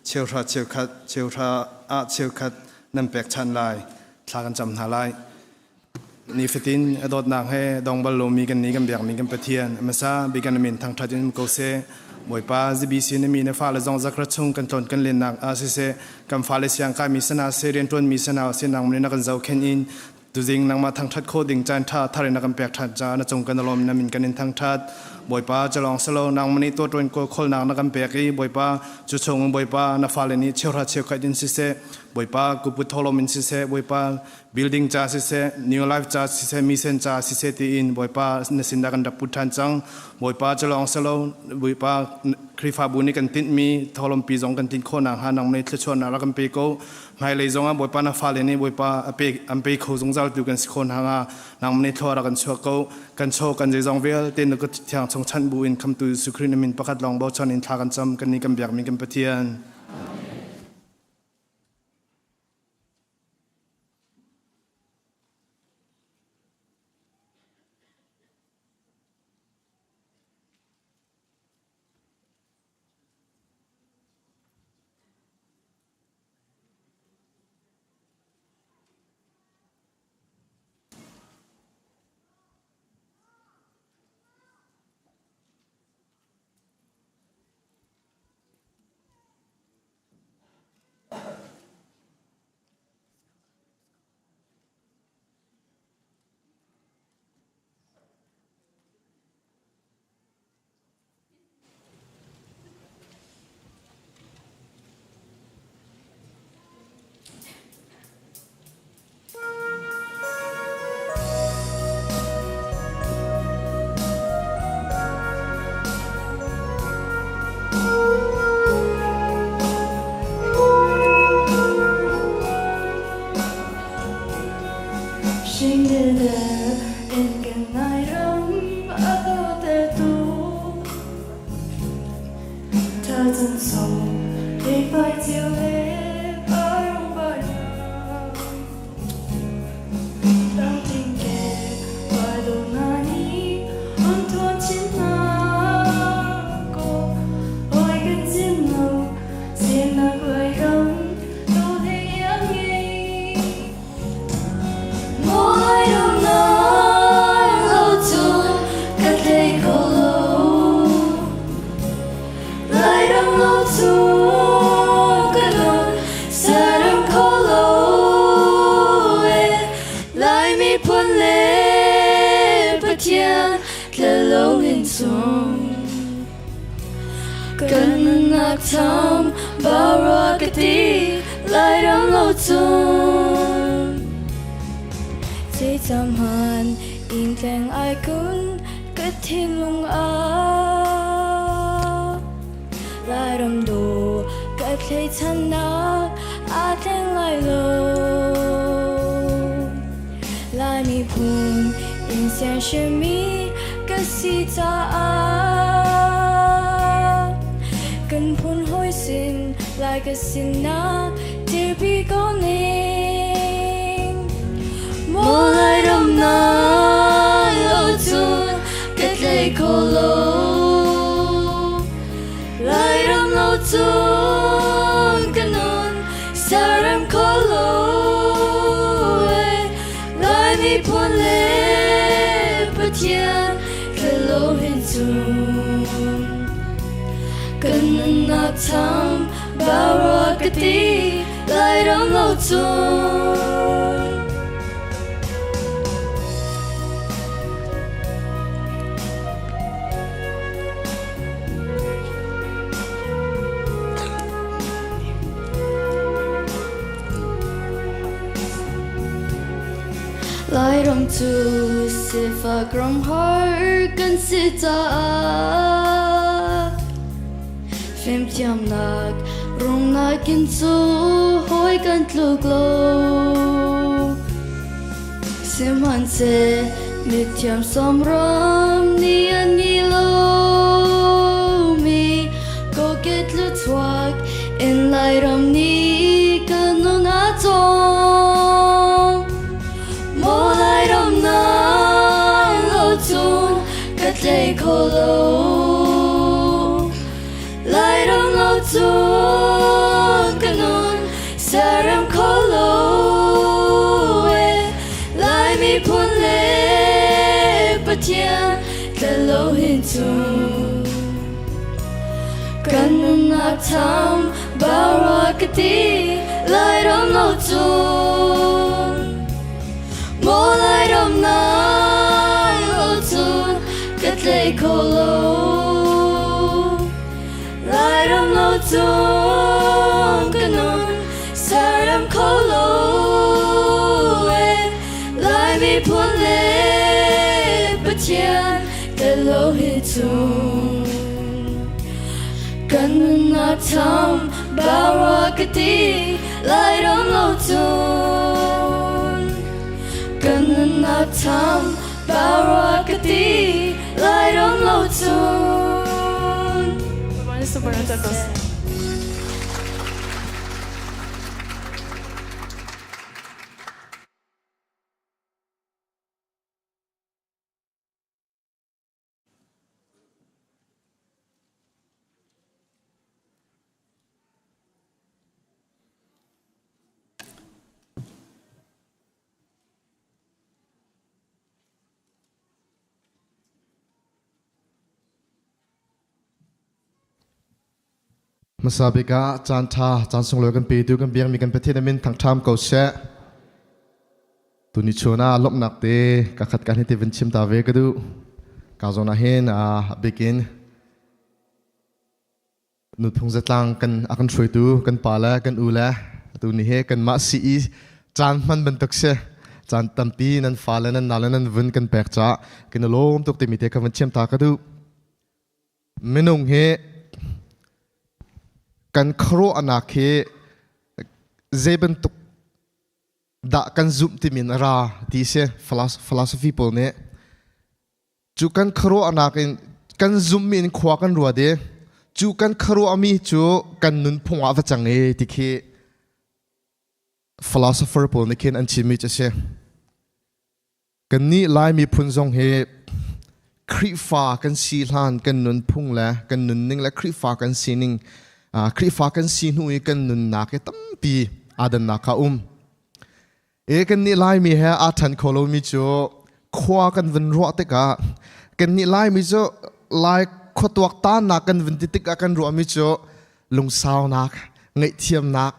Speaker 9: cheuhra cheukhat cheuhra ah cheukhat nan pekchanh lai. Thla kan cam hna lai. Nifatin a dawtnak he dong bal lomi kan ni kan biakmi kan Pathian hmasa bik kan min thangṭhat in um ko seh. Bawipa ZBC na mi na fale zong zakrat chung kan tlawn kan lennak ah siseh kan fale siang kaimi sana seh rianṭuanmi sana seh nangmah nih na kan zohkhenh in tuzing nangmah thangṭhat khawh ding caan ṭha thar in na kan pek ṭhan caah na cung kan i lawm na min kan in thangṭhat. Bawipa culawng silo nangmah nih tuahṭuan kawlkhawlnak na kan pek i Bawipa cu chung in Bawipa na fale nih cheuhra cheukhat in siseh Bawipa kuput tholom in siseh Bawipa building ca siseh new life ca siseh mission ca siseh tiin Bawipa na sin dah kan rak put ṭhan cang Bawipa cu lawng silo Bawipa Khrihfabu nih kan tinhmi tholompi zong kan tlin khawh nakhnga nang nih thluachuahnak rak kan pe ko hmailei zong ah Bawipa na fale nih Bawipa a pe an pe kho zungzal tu kan si khawh nakhnga nang nih thlua rak kan chuah ko kan chaw kan zeizong vialte na kut thiang chung chanh bu in khamtu Jesuh Khrih na min pakhat lawng bochan in thla kan cam kan nih kan biakmi kan Pathian.
Speaker 10: 尊崇，礼拜照你包容快乐。当天嘅快到那年，安托千那个爱跟尖路，是那贵感到你一应。我来到那路途，吉利高路，来到路途，吉路，saram kolo，来mi 潘le 不天，特龙云松。Kan nak tham barakati lai ram lo chung Chỉ chăm hàn in teng ai kun cái thiên lung a Lai ram đồ cái thấy chân nak a teng lai lo Lai mi phun in sian shi mi cái si cha a 跟盘开线，来个线那接比个你。我来让那路途跟你可路，来让路途跟侬saram可路，来你盘嘞不天，可路很tunkan nak tham barakati lai ram lo chun Lai ram tu se fa gram har kan si ta Phim thiam nak rong na kin chu hoi kan tluk lo Sim han se mi thiam som ram ni an ngi lo mi ko ket lu thuak in lai ram ni kan nu na chong Mo lai ram na lo chun ka tlei kho lo Lai ram lo chun ka nun saram kho lo e Lai mi phun le pathian tla lo hin chun Kan nak tham barakati lai ram lo chun Mo lai ram na lo chun ka tlei kho lo Lai ram lo chun ka nun saram kho lo e Lai mi phun le pathian ka lo hi chun Kan nak tham barakati lai ram lo chun Kan nak tham barakati lai ram lo chun
Speaker 11: Hmasa bik ah caan ṭha caan sunglawi kan petu kan biakmi kan Pathian a min thangṭham ko seh. Tuni chun ah lawmhnak te ka khat kan hi te vun chim ta ve ka duh. Ka zawn ah hin a bikin nuphung zatlang kan a kan hruaitu kan pa le kan u le tu ni he kan mah si caan hman bantuk si caan tampi nan fa le nan na le nan vun kan pek ca kan lawm tuk timi te ka vun chim ta ka duh. Minung hi kan khuaruahnak hi zei bantuk dah kan zumh timi in a ra ti si philosophy pawl nih. Cu kan khuaruahnak in kan zumhmi in khua kan ruat i Cu kan khuaruahmi cu kan nunphung ah va cang e ti khi philosopher pawl nih khin an chimmi cu a si. Kannih Lai miphun zong hi Khrihfa kan si hlan kan nunphung le kan nunning le Khrihfa kan sining Khrihfa kan si hnu i kan nunnak hi tampi aa dannak kha um. E kannih Laimi he aa ṭhen kho lomi cu khua kan vun ruah tikah kannih Laimi cu Lai khuatuak tanak kan vun ti tikah kan ruahmi cu lungsaunak, ngaihthiamnak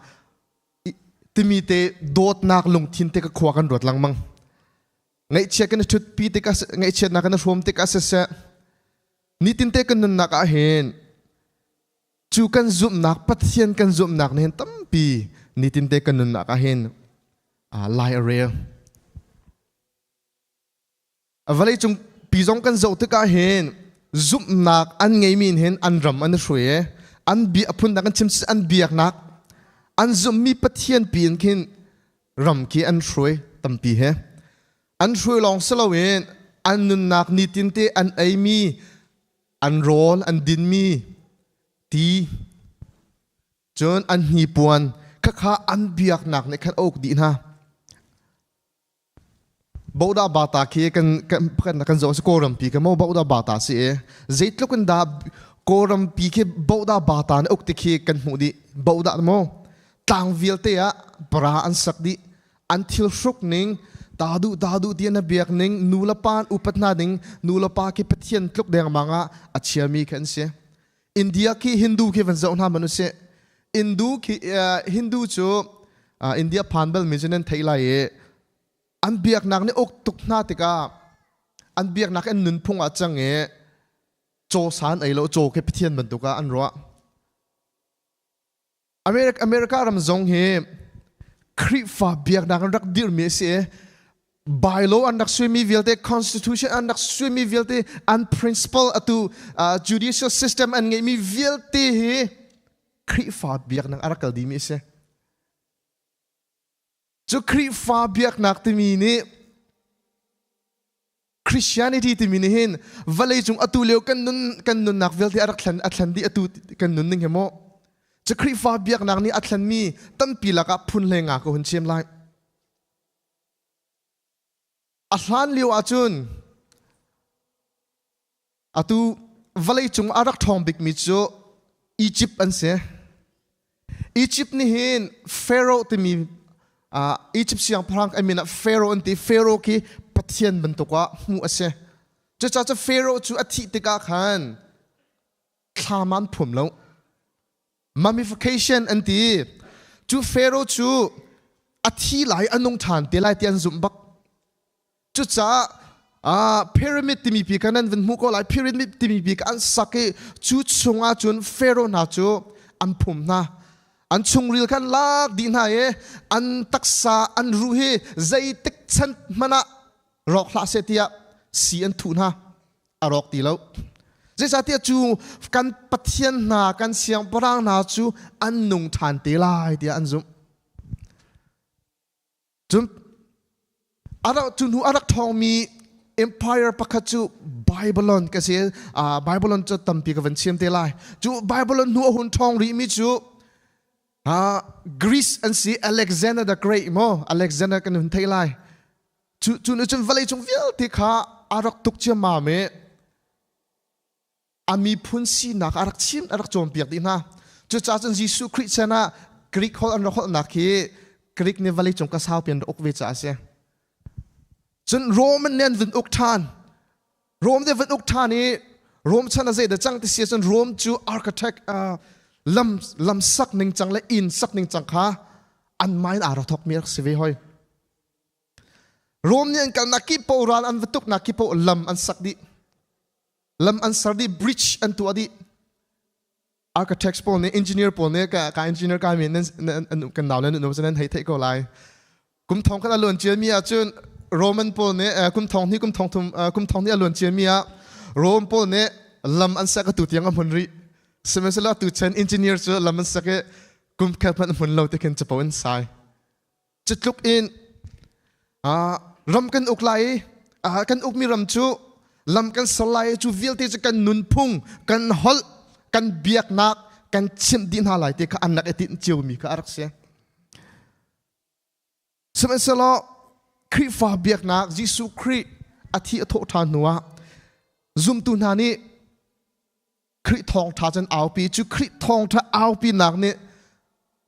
Speaker 11: timi te dawtnak lungthin te ka khua kan ruat lengmang. Ngaihchia kan i ṭhutpi tikah ngaihchiatnak kan i hrawm tikah siseh nitin te kan nunnak ah hin cu kan zumhnak Pathian kan zumhnak nih hin tampi nitin te kan nunnak ah hin lai a rel. Vawlei cung pi zong kan zoh tikah hin zumhnak an ngeimi in hin an ram an i hruai i an bia phundang an chim an biaknak an zumhmi Pathian pi in khin ram khi an hruai tampi he an hruai lawng si loin an nunnak nitin te an eimi an rawl an dinmi ti cun an hnipuan khakha an biaknak nih khan a uk dih hna. Bodah bata khi kan kan kan zoh si Kawlram pi ka mo bodah bata si e zeitluk in dah Kawlram pi khi bodah bata na uk ti khi kan hmuh dih bodah mo tlang vialte ah para an sak dih an thil hruk ning ta du ta du ti na biak ning nu le pa upat hna ding nu le pa khi Pathian tluk dengmang ah a chiami khi an si India khi Hindu khi van zoh hna man usih Hindu khi Hindu cu India phan bal mi cu nan theih lai i an biaknak nih uk tuk hna tikah an biaknak an nunphung ah cang i caw san ei lo caw khi Pathian bantuk ah an ruah America America ram zong hi Khrihfa biaknak an rak dirmi a si i bylaw an rak suimi vialte constitution an rak suimi vialte an principle atu judicial system an ngeihmi vialte hi Khrihfa biaknak a rak kal dihmi a si. Cu Khrihfa biaknak timi nih Christianity timi nih hin vawlei cung atu lio kan nun kan nunnak vialte a rak thlen a thlen dih atu kan nun ning hi maw cu Khrihfa biaknak nih a thlenmi tampi lakah phun hlei nga ka hun chim lai. A hlan lio ahcun Atu vawleicung a rak ṭhawng bikmi cu Egypt an si. Egypt nih hin Pharaoh timi uh, Egypt siangpahrang a min ah Pharaoh an ti. Pharaoh khi pathian bantuk ah hmuh a si. Cucaah cu Pharaoh cu a thih tikah khan thlam an phum lo. Mummification an ti. Cu Pharaoh cu a thi lai a nung ṭhan te lai ti an zumh bak. Cucaah pyramid timi pi kha nan van hmuh ko lai. Pyramid timi pi kha an sak i cu chungah cun Pharaoh hna cu an phum hna. An chungril kha an lak dih hna i an taksa an ruh hi zeitik chan hmanh ah rawk hlah seh tiah si an thuh hna. A rawk ti lo. Zeicahtiah cu kan pathian hna kan siangpahrang hna cu an nung ṭhan te lai tiah an zumh. Cun cu hnu a rak ṭhawngmi empire pakhat cu Babylon ka si. Babylon cu tampi ka van chim te lai. Cu Babylon hnu a hun ṭhawng rihmi cu Greece an si. Alexander the Great maw Alexander kan hun theih lai. Cu cu nih cun vawleicung vialte kha a rak tuk ciammam i a miphun sinak a rak chim a rak cawnpiak dih hna. Cucaah cun Jesuh Khrih chan ah Greek holh an rak holhnak hi Greek nih vawleicung ka saupi an rak uk ve caah a si. Cun Roman nih an vun uk ṭhan. Rome nih vun uk ṭhan i Rome chan ah zeidah cang ti si ahcun Rome cu architect lam lam sak ning cang le inn sak ning cang kha an mah in aa rak thawkmi rak si ve hoi. Rome nih an kalnak kip paoh ral an va tuknak kip paoh lam an sak dih. Lam an ser dih, bridge an tuah dih. Architects pawl nih, engineer pawl nih ka, ka engineer ka mi nan kan nau le nan um nan hei theih ko lai. Kum thong khat a luan cia mi ahcun Roman pawl nih kum thong hnih kum thong thum kum thong hnih a luan cia mi ah Rome pawl nih lam an sak atu tiang a hmun rih. Sihmanhsehlaw tu chan engineer cu lam an sak i kum khat hmanh hmun lo ti khin capo in sai. Cutluk in ram kan uk lai i kan ukmi ram cu lam kan ser lai i cu vialte cu kan nunphung, kan holh, kan biaknak kan chimh dih hna lai ti kha an rak i tinh ciomi kha a rak si. Sihmanhsehlaw Khrihfa biaknak Jesuh Khrih a thi a thawh ṭhan hnuah zumtu hna nih Khrih thawngṭha cun aupi cu Khrih thawngṭha aupinak nih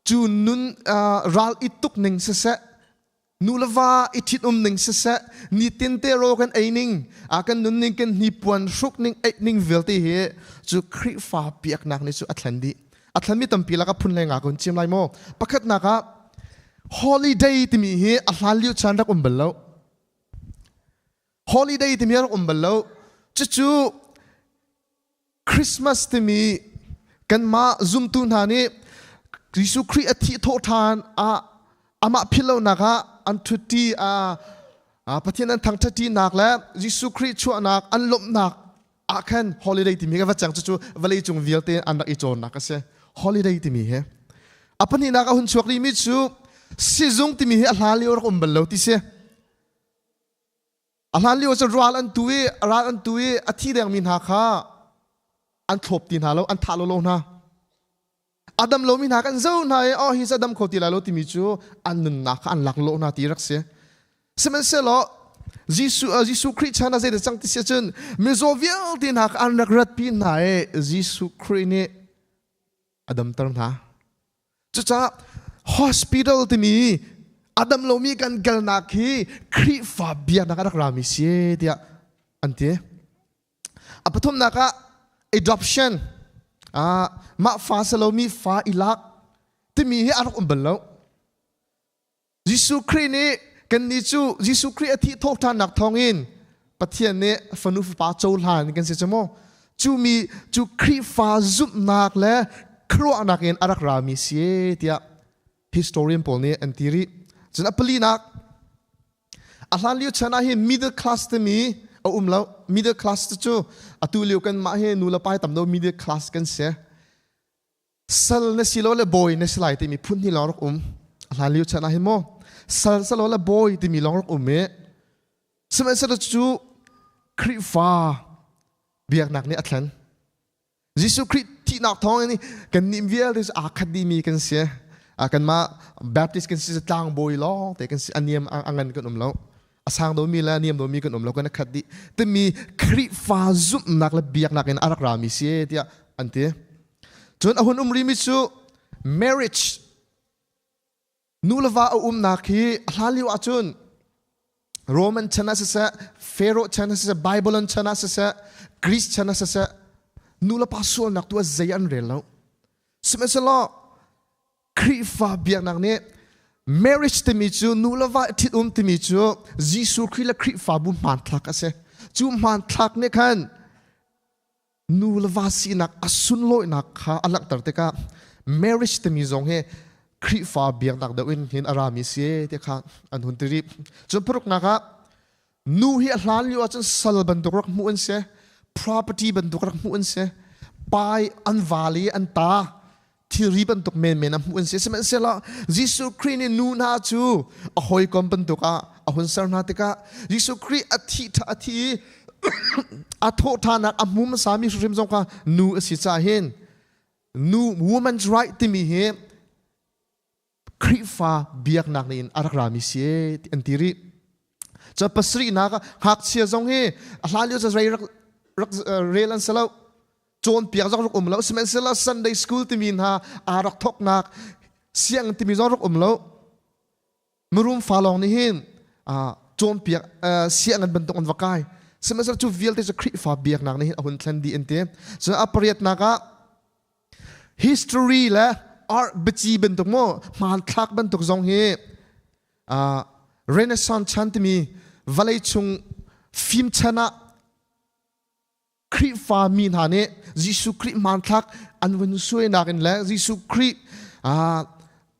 Speaker 11: cu nun ral i tuk ning siseh nu le va i ṭhitum ning siseh nitin te rawl kan ei ning a kan nun ning kan hnipuan hruk ning eih ning vialte hi cu Khrihfa biaknak nih cu a thlen dih a thlenmi tampi lak ah phun hlei nga kun chim lai maw pakhatnak ah holiday timi hi a hlan lio chan rak um bal lo holiday timi rak um bal lo cucu Christmas timi kanmah zumtu hna nih Jesuh Khrih a thih thawh ṭhan ah amah philhlonak ah an ṭhutti a Pathian an thangṭhatṭinak le Jesuh Khrih chuahnak an lawmhnak ah khan holiday timi ka va cang cucu vawlei cung vialte an rak i cawnnak a si holiday timi hi a pahnihnak a hun chuak rihmi cu sizung timi hi a hlan lio rak um bal lo ti si A hlan lio cu ral an tu i ral an tu i a thi dengmi hna kha an thlop ti hna lo, an thah lo lo hna. A dam lomi hna kan zo hna i oh hi cu a dam kho ti lai lo timi cu an nunnak kha an lak lo hna ti rak si. Sihmanhsehlaw Jesuh Jesuh Khrih chan ah zeidah cang ti si ahcun mizaw vialte hna kha an rak ratpi hna i Jesuh Khrih nih a damter hna. Cucaah hospital timi a dam lomi kan kalnak hi Khrihfa biaknak a rak rami si tiah an ti. A pathumnak ah adoption mah fa si lomi fa i lak timi hi a rak um bal lo. Jesuh Khrih nih kannih cu Jesuh Khrih a thih thawhṭhannak thawngin Pathian nih fanu fapa cohlan kan si cu mu. Cu mi cu Khrihfa zumhnak le khuaruahnak in a rak rami si tiah historian pawl nih an ti rih. Cun a palinak a hlan lio chan ah hin middle class timi a um lo. Middle class cu atu lio kan mah hi nu le pa tam lo middle class kan si. Sal na si lo le bawi na si lai timi phun hi lawng rak um. A hlan lio chan ah hin maw sal sa lo le bawi timi lawng rak um i sihmanhsehlaw cu Khrihfa biaknak nih a thlen. Jesuh Khrih thihnak thawng in kan nih vialte cu aa khat dihmi kan si. Kanmah Baptist kan si tlangbawi lawng te kan si a niam a ngan kan um lo. A sang domi le a niam domi kan um lo kan khat dih. Timi Khrihfa zumhnak le biaknak in a rak rami si tiah an ti. Cun a hun um rimi cu marriage nu le va a umnak hi a hlan lio ahcun Roman chan ah siseh, Pharaoh chan ah siseh, Babylon chan ah siseh, Greece chan ah siseh, nu le pa sualnak tu ah zei an rel lo. Sihmanhsehlaw Khrihfa biaknak nih marriage timi cu nu le va ṭhitum timi cu Jesuh Khrih le Khrihfabu hmanthlak a si. Cu hmanthlak nih khan nu le va sinak a sunlawinak kha a langhter tikah marriage timi zong hi Khrihfa biaknak deuh in hin a rami si ti kha an hun ti rih. Cun paruknak ah nu hi a hlan lio ahcun sal bantuk rak hmuh an si, property bantuk rak hmuh an si, pai an val i an ta thilri bantuk menmen a hmuh an si. Sihmanhsehlaw Jesuh Khrih nih nu hna cu a hawikom bantuk ah a hun ser hna tikah Jesuh Khrih a thih a thi i a thawhṭhannak a hmu hmasami hrimhrim zong kha nu a si caah hin nu woman's right timi hi Khrihfa biaknak nih in a rak rami si an ti rih. Cun pasarihnak ah ngakchia zong hi a hlan lio cu rei rak rak rel an si lo. Cawnpiak zong rak um lo. Sihmanhsehlaw Sunday school timi hna aa rak thawknak sianginn timi zong rak um lo. Mirum fa lawng nih hin cawnpiak sianginn bantuk an va kai. Sihmanhsehlaw cu vialte cu Khrihfa biaknak nih hin a hun thlen dih an ti. Cun a pariatnak ah history le art biaci bantuk maw hmanthlak bantuk zong hi Renaissance chan timi vawlei chung fim chan ah Khrihfa mi hna nih Jesuh Khrih hmanthlak an vun suainak in le Jesuh Khrih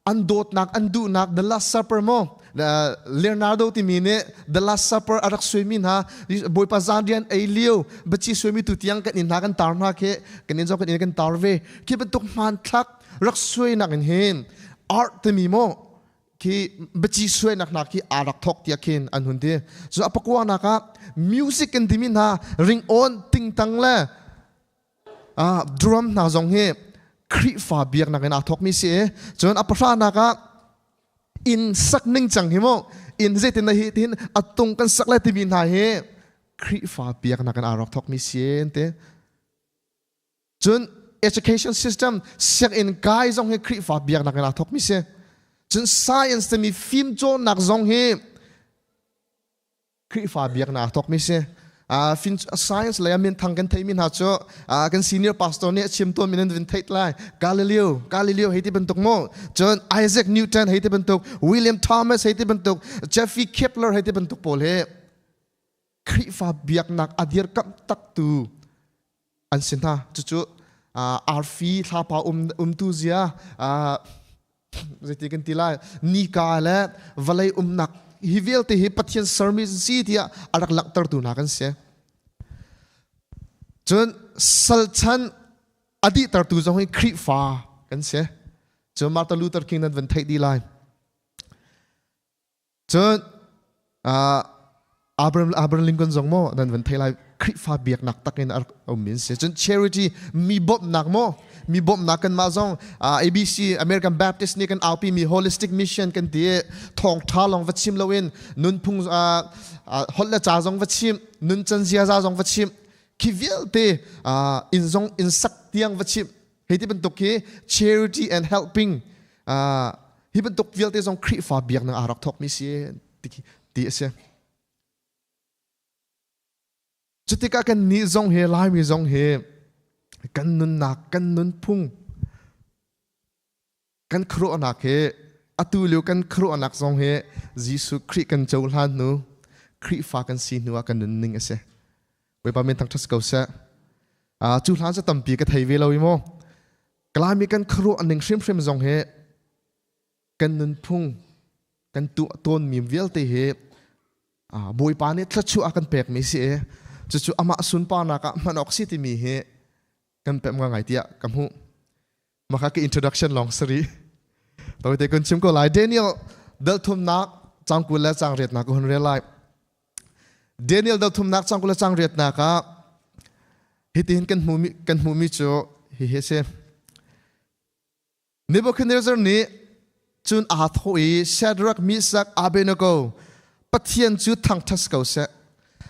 Speaker 11: an dawtnak an duhnak The Last Supper maw Leonardo timi nih The Last Supper a rak suaimi hna Bawipa zanrian ei lio biaci suaimi tu tiang kan inn hna kan tar hna khi kan inn zong kan inn kan tar ve khi bantuk hmanthlak rak suainak in hin art timi maw khi biaci suainak hna khi aa rak thok tiah khin an hun ti cu a pakuanak ah music kan timi hna ring on tingtang le. Drum hna zong hi Khrihfa biaknak in aa thawkmi si i cun a pahranak ah inn sak ning cang hi mu inn zeitin na hi tihin a tung kan sak le timi hna hi Khrihfa biaknak in aa rak thawkmi si an ti. Cun education system sianginn kai zong hi Khrihfa biaknak in aa thawkmi si. Cun science timi fimcawnnak zong hi Khrihfa biaknak aa thawkmi si. Science lei ah minthang kan theimi hna cu kan senior pastor nih a chim tawnmi nan vin theih lai. Galileo, Galileo hei ti bantuk mu. Cun Isaac Newton hei ti bantuk, William Thomas hei ti bantuk, Jeffrey Kepler hei ti bantuk pawl hi Khrihfa biaknak a dirkamh taktu an si hna. Cucu arfi thlapa umtu zia zeiti kan ti lai nika le vawlei umnak hi vialte hi Pathian sermi si tiah a rak langhtertu hna kan si. Cun salchan a dihtertu zong hi Khrihfa kan si. Cun Martin Luther King nan van theih dih lai. Cun Abraham, Abraham Lincoln zong maw nan van thei lai Khrihfa biaknak tak in a um in si. Cun charity mi bawmhnak maw mi bawmhnak kan mah zong ABC American Baptist nih kan aupi mi holistic mission kan ti thawngtha lawng va chim loin nunphung holh le ca zong va chim nun can ziaza zong va chim khi vialte inn zong inn sak tiang va chim Hei ti bantuk hi charity and helping hi bantuk vialte zong Khrihfa biaknak aa rak thawkmi si ti a si. Cutikah kan nih zong hi Laimi zong hi kan nunnak kan nunphung kan khuaruahnak hi atu lio kan khuaruahnak zong hi Jesuh Khrih kan cohlan hnu Khrihfa kan si hnu ah kan nunning a si. Bawipa min thangṭhat ko seh. Cu hlan cu tampi ka thei ve lo i maw. Kalaimi kan khuaruah ning hrimhrim zong hi kan nunphung kan tuah tawnmi vialte hi Bawipa nih thluachuah a kan pekmi si i cucu amah sunparnak ah hman awk si timi hi kan pemh ngai tiah ka hmuh. Maka ka introduction long sari. Tawite kun chim ko lai. Daniel dal thumnak cang 20 le cang riatnak ka hun rel lai. Daniel dal thumnak cang 20 le cang riatnak ah hitihin kan hmuhmi cu hihi a si. Nebuchadnezzar nih cun aa thawh i Shadrach, Meshach, Abednego Pathian cu thangṭhat ko seh.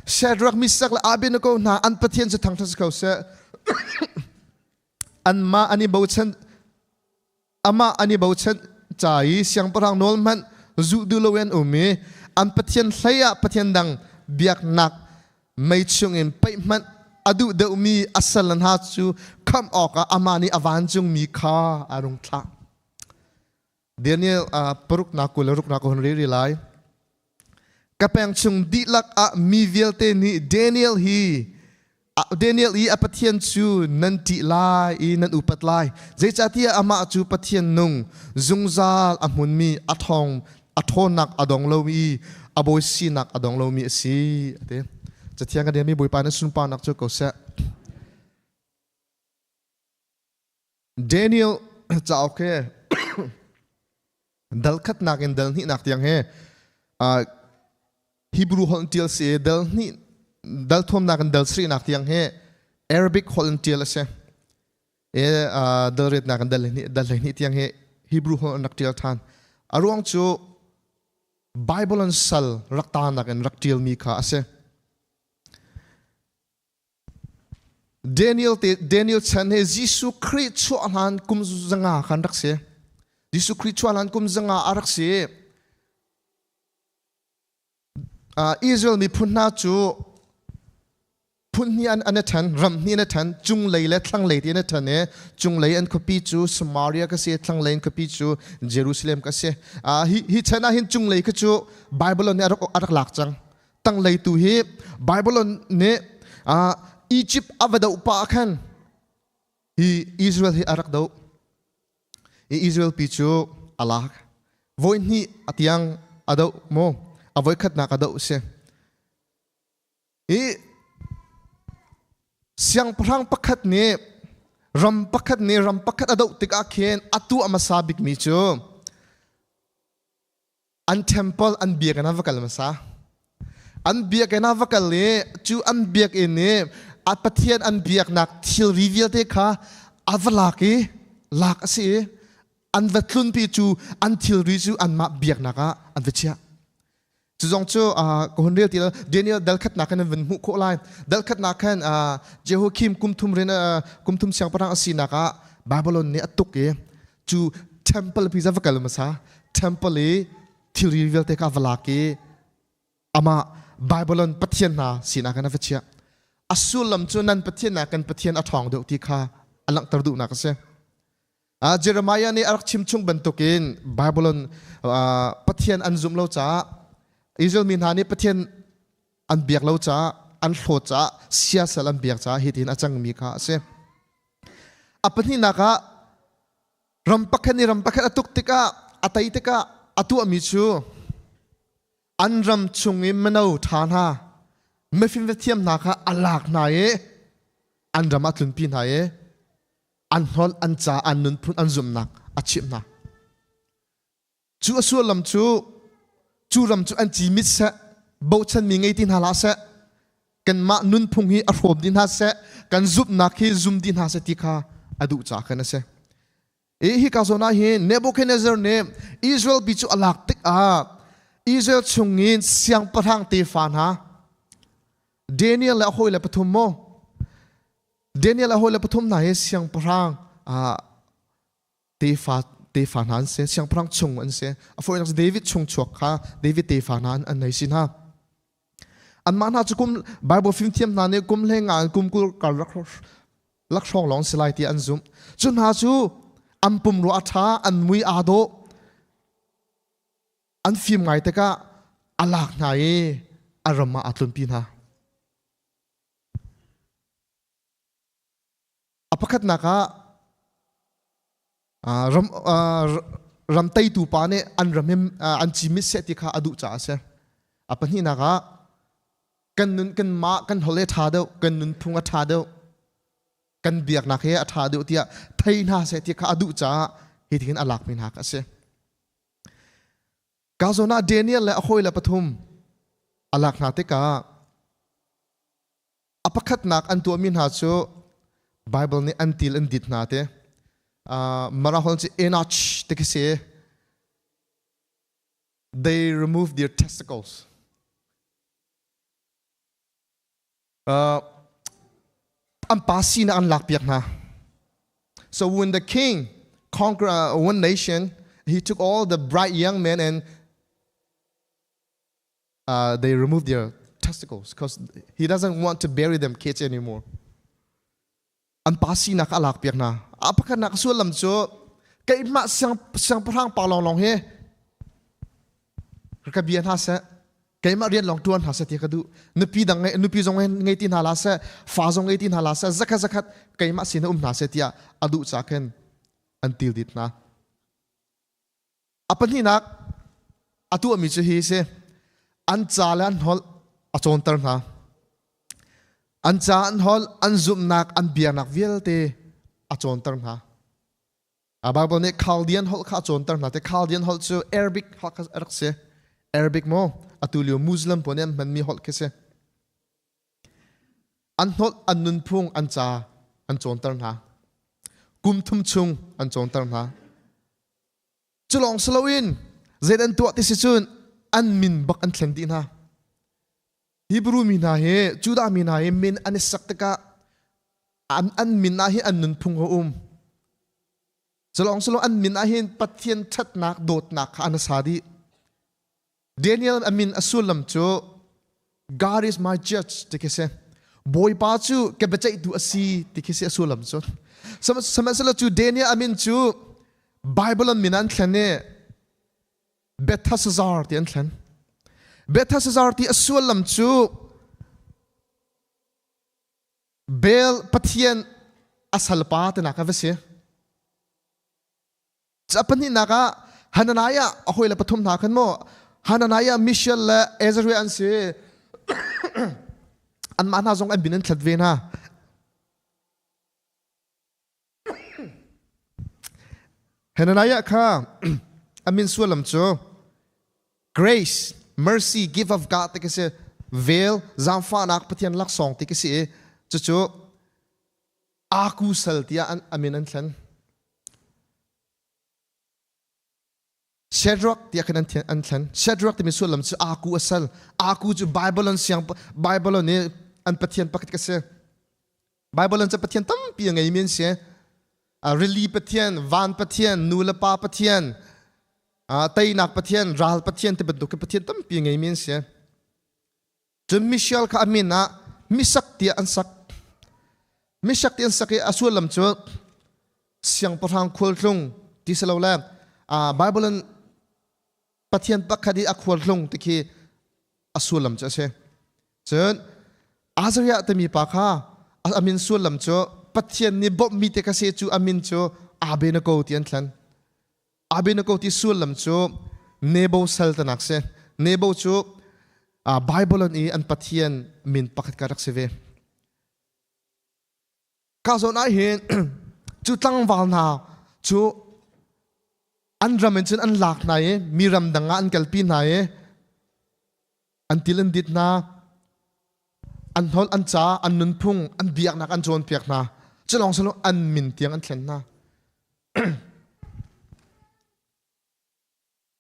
Speaker 11: Shadrach, Meshach le Abednego hna an Pathian cu thangṭhat ko seh. Anmah an i bochan amah an i bochan ca i siangpahrang nawl hmanh zuh duh loin an um i an Pathian hlei ah Pathian dang biaknak mei chungin paih hmanh a duh deuhmi a sal hna cu khamh awkah amah nih a vancungmi kha a rung thlah. Daniel paruknak 26nak ka hun rel rih lai. Ka peng chung dihlak ah mi vialte nih Daniel hi Daniel i a Pathian cu nan ṭih lai i nan upat lai. Zeicahtiah amah cu Pathian nung, zungzal a hmunmi, a ṭhawng, a ṭhawnnak a dong lomi, a bawi sinak a dong lomi a si. A ti. Cathiang ka demi Bawipa na sunparnak cu ko seh. Daniel cauk hi dal khatnak in dal hnihnak tiang hi Hebrew holh in ṭial si i dal hnih dal thumnak in dal sarihnak tiang hi Arabic holh in ṭial a si. I dal riatnak in dal 12 tiang hi Hebrew holh in rak ṭial ṭhan. A ruang cu Bible an sal rak tanak in rak ṭialmi kha a si. Daniel te Daniel chan he Jesuh Khrih chuah hlan kum 500 khan rak si. Jesuh Khrih chuah hlan kum 500 a rak si. Israel miphun hna cu phun hnih an i ṭhen, ram hnih an i ṭhen, cunglei le thlanglei ti an i ṭhen i cunglei an khuapi cu Samaria ka si, thlanglei an khuapi cu Jerusalem ka si. Hi chan ah hin cunglei kha cu Babylon nih a rak lak cang. Tanglei tu hi Babylon nih Egypt a va doh pah ah khan hi Israel hi a rak doh. I Israel pi cu a lak. Voi hnih a tiang a doh maw? A voi khatnak a doh si. I siangpahrang pakhat nih ram pakhat nih ram pakhat a doh tikah khin a tuah hmasa bikmi cu an temple an biakinn ah va kal hmasa. An biakinn ah va kal i cu an biakinn i A Pathian an biaknak thilri vialte kha a va lak i lak a si i an va tlunpi cu an thilri cu anmah biaknak ah an va chiah. Cu zong cu ka hun rel ti lo. Daniel dal khatnak khan an vun hmuh khawh lai. Dal khatnak khan Jehoiakim kum thum rin kum thum siangpahrang a sinak ah Babylon nih a tuk i cu temple pi za va kal hmasa. Temple i thilri vialte kha a va lak i amah Babylon pathian hna sinak khan a va chiah. A sullam cu nan pathian ah kan pathian a ṭhawng deuh ti kha a langhter duhnak a si. Jeremiah nih a rak chimchung bantukin Babylon Pathian an zumh lo caah Israel mi hna nih Pathian an biak lo caah an hlawt caah siasal an biak caah hitin a cangmi kha a si. A pahnihnak ah ram pakhat nih ram pakhat a tuk tikah a tei tikah a tuahmi cu an ram chung i mino ṭha hna mifim thiam hna kha a lak hna i an ram ah a tlunpi hna i an hnolh an ca an nunphun an zumhnak a chimh hna. Cu a sullam cu cu ram cu an ci mit seh bochanmi ngei ti hna hlah seh kanmah nunphung hi a hrawm dih hna seh kan zumhnak hi zum dih hna seh ti kha a duh caah khan a si. I hika zawn ah hin Nebuchadnezzar nih Israel pi cu a lak tikah Israel chungin siangpahrang tefa hna Daniel le a hawile pathum maw Daniel a hawile pathum hna hi siangpahrang tefa tefa hna an si siangpahrang chung an si a fawinak David chung chuak kha David tefa hna an nei si hna anmah hna cu kum Bible fimthiam hna nih kum hlei nga in kum 20 kar lakhrawng lawng si lai ti an zumh cu hna cu an pumrua a ṭha an mui aa dawh an fim ngai tikah a lak hna i a ram ah a tlunpi hna A pakhatnak ah ram ram teitu pa nih an ram hi an cimit seh ti kha a duh caah a si. A pahnihnak ah kan nun kanmah kan holh hi a ṭha deuh, kan nunphung a ṭha deuh, kan biaknak hi a ṭha deuh tiah thei hna seh ti kha a duh caah hitin a lakmi hna kha a si. Ka zawn ah Daniel le a hawile pathum a lak hna tikah A pakhatnak an tuahmi hna cu Bible nih an til an dit hna te. Mara holh cu Enoch ti khi si. They remove their testicles. An pa sinak an lakpiak hna. So when the king conquered one nation, he took all the bright young men and they remove their testicles because he doesn't want to bury them kids anymore. An pa sinak a lak piak hna. A pakhatnak sullam cu keimah siangpahrang pa lawnglawng hi ka bia hna seh keimah rian lawng tuan hna seh ti ka duh nupi dang nupi zong ngei ti hna la seh fa zong ngei ti hna la seh zakhat zakhat keimah sin um hna seh tiah a duh ca khin an til dit hna A pahnihnak a tuahmi cu hi si. An ca le an holh a cawnter hna. An ca an holh, an zumhnak, an biaknak vialte a cawnter hna. A Bible nih Chaldean holh kha a cawnter hna. Te Chaldean holh cu Arabic holh kha a rak si. Arabic maw? Atu lio Muslim pawl nih an hmanmi holh khi si. An holh, an nunphung, an ca an cawnter hna. Kum thum chung an cawnter hna. Cu lawng si loin zei an tuah ti si cun an min bak an thlen dih hna. Hebrew mi hna hi Judah mi hna hi min an i sak tikah an min ah hin an nunphung a um. Cu lawng si lo an min ah hin Pathian ṭhatnak dawtnak kha an sa dih. Daniel a min a sullam cu God is my judge ti khi si. Bawipa cu ka biaceihtu a si ti khi si a sullam cu. Sihmanhsehlaw cu Daniel a min cu Bible an min an thlen i Bethesazar ti an thlen. Bethesazar ti a sullam cu Bel Pathian a salpa tinak a va si. A pahnihnak ah Hananiah a hawile pathum hna khan maw Hananiah, Mishael le Azariah an si. Anmah hna zong an bin an thlet ve hna. Hananiah kha a min sullam cu grace, mercy, gift of God ti khi si. Vel, zaangfahnak Pathian laksawng ti khi si i. Cucu Aku sal tiah an amin an thlen. Shadrach tiah khan an thlen. Shadrach timi sullam cu Aku a sal. Aku cu Babylon siang Babylon i an pathian pakhat ka si. Babylon cu pathian tampi a ngeimi an si. Rili pathian, van pathian, nu le pa pathian, teinak pathian, ral pathian ti bantuk pathian tampi a ngeimi an si. Cun Mishael kha a min ah Misak tiah an sak. Misak ti an sak i a sullam cu siangpahrang khualtlung ti si lo le Bible in Pathian pakhat i a khualtlung ti khi a sullam cu a si. Cun Azariah timi pa kha a min sullam cu Pathian nih bawmhmi te kha si cu a min cu Abenago ti an thlen. Abenago ti sullam cu Nebo sal tanak si. Nebo cu Bible i an Pathian min pakhat ka rak si ve. Ka zawn ah hin cu tlangval hna cu an ram in cun an lak hna i mi ram dang ah an kalpi hna i an til an dit hna an holh an ca an nunphung an biaknak an cawnpiak hna cu lawng silo an min tiang an thlen hna.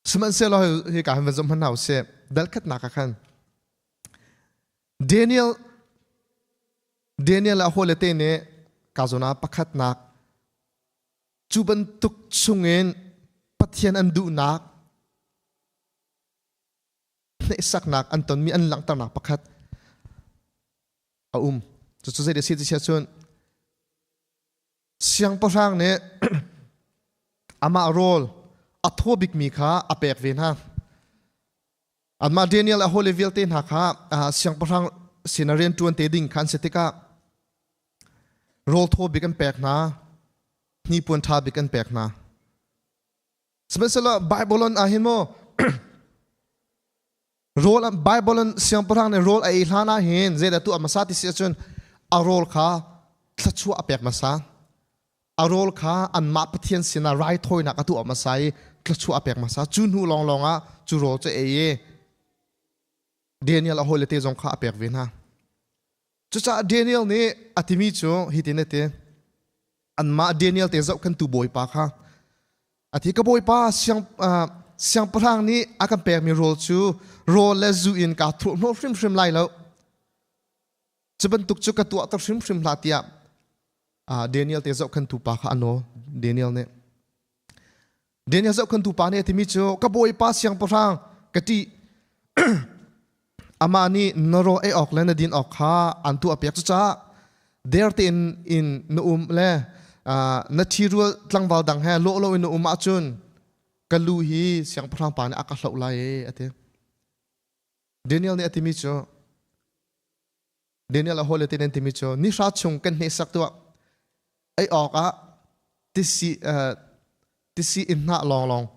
Speaker 11: Sihmanhsehlaw hika hin van zoh hmanh hna usih. Dal khatnak ah khan Daniel Daniel a hawile te nih ka zawn ah pakhatnak cu bantuk chungin Pathian an duhnak hneksaknak an tonmi an langhternak pakhat a um. Cucu zei a si ti siah cun Siangpahrang nih amah rawl a thaw bikmi kha a pek ve hna. Anmah Daniel a hawile vialte hna kha siangpahrang sin a rian ṭuan te ding kha an si tikah rawl thaw bik an pek hna, hnipuan ṭha bik an pek hna. Sihmanhsehlaw Babylon ah hin maw rawl Bible in siangpahrang nih rawl a ei hlan ah hin zeidah tuah hmasa ti si ahcun a rawl kha thluachuah a pek hmasa. A rawl kha anmah Pathian sinah raithawinak a tuah hmasa i thluachuah a pek hmasa. Cu hnu lawnglawng ah cu rawl cu ei i Daniel a hawile te zong kha a pek ve hna. Cucaah Daniel nih a timi cu hitin a ti. Anmah Daniel te zohkhentu bawipa kha a thi ka bawipa siang siangpahrang nih a kan pekmi rawl cu rawl le zu in kaa thurhhnawh hrimhrim lai lo cu bantuk cu ka tuah ter hrimhrim hlah tiah Daniel te zohkhentu pa kha a nawl Daniel nih Daniel zohkhentu pa nih a timi cu ka bawipa siangpahrang ka ṭih amah nih na rawl ei awk le na din awk kha an tuah piak cucaah der tein in na um le na ṭhirual tlangval dang he lawh loin na um ahcun ka lu hi siangpahrang pa nih a ka hloh lai e a ti. Daniel nih a timi cu Daniel a hawile te nan timi cu ni hra chung kan hneksak tuah ei awk ah tisi tisi in hnah lawnglawng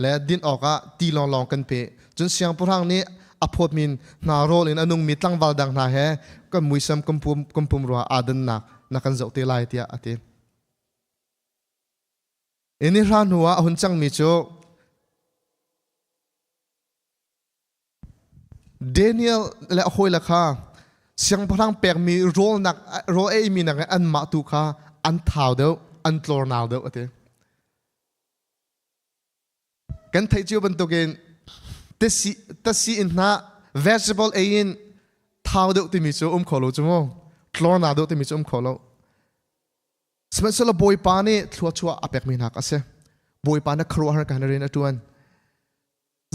Speaker 11: le din awkah ti lawnglawng kan pe. Cun siangpahrang nih a phawtmi hna rawl in a nungmi tlangval dang hna he kan muisam kan pum kan pumrua aa dannak na kan zoh te lai tiah a ti. Ni hra hnu ah a hun cangmi cu Daniel le a hawile kha siangpahrang pekmi rawlnak rawl eimi nak in anmah tu kha an thau deuh, an tlornau deuh a ti. Kan theih cio bantukin tasi tasi in hna vegetable ei in thau deuh timi cu um kho lo cu mu. Tlornau deuh timi cu um kho lo. Sihmanhsehlaw Bawipa nih thluachuah a pekmi hna a si. Bawipa na khuaruahhar ka rian a ṭuan.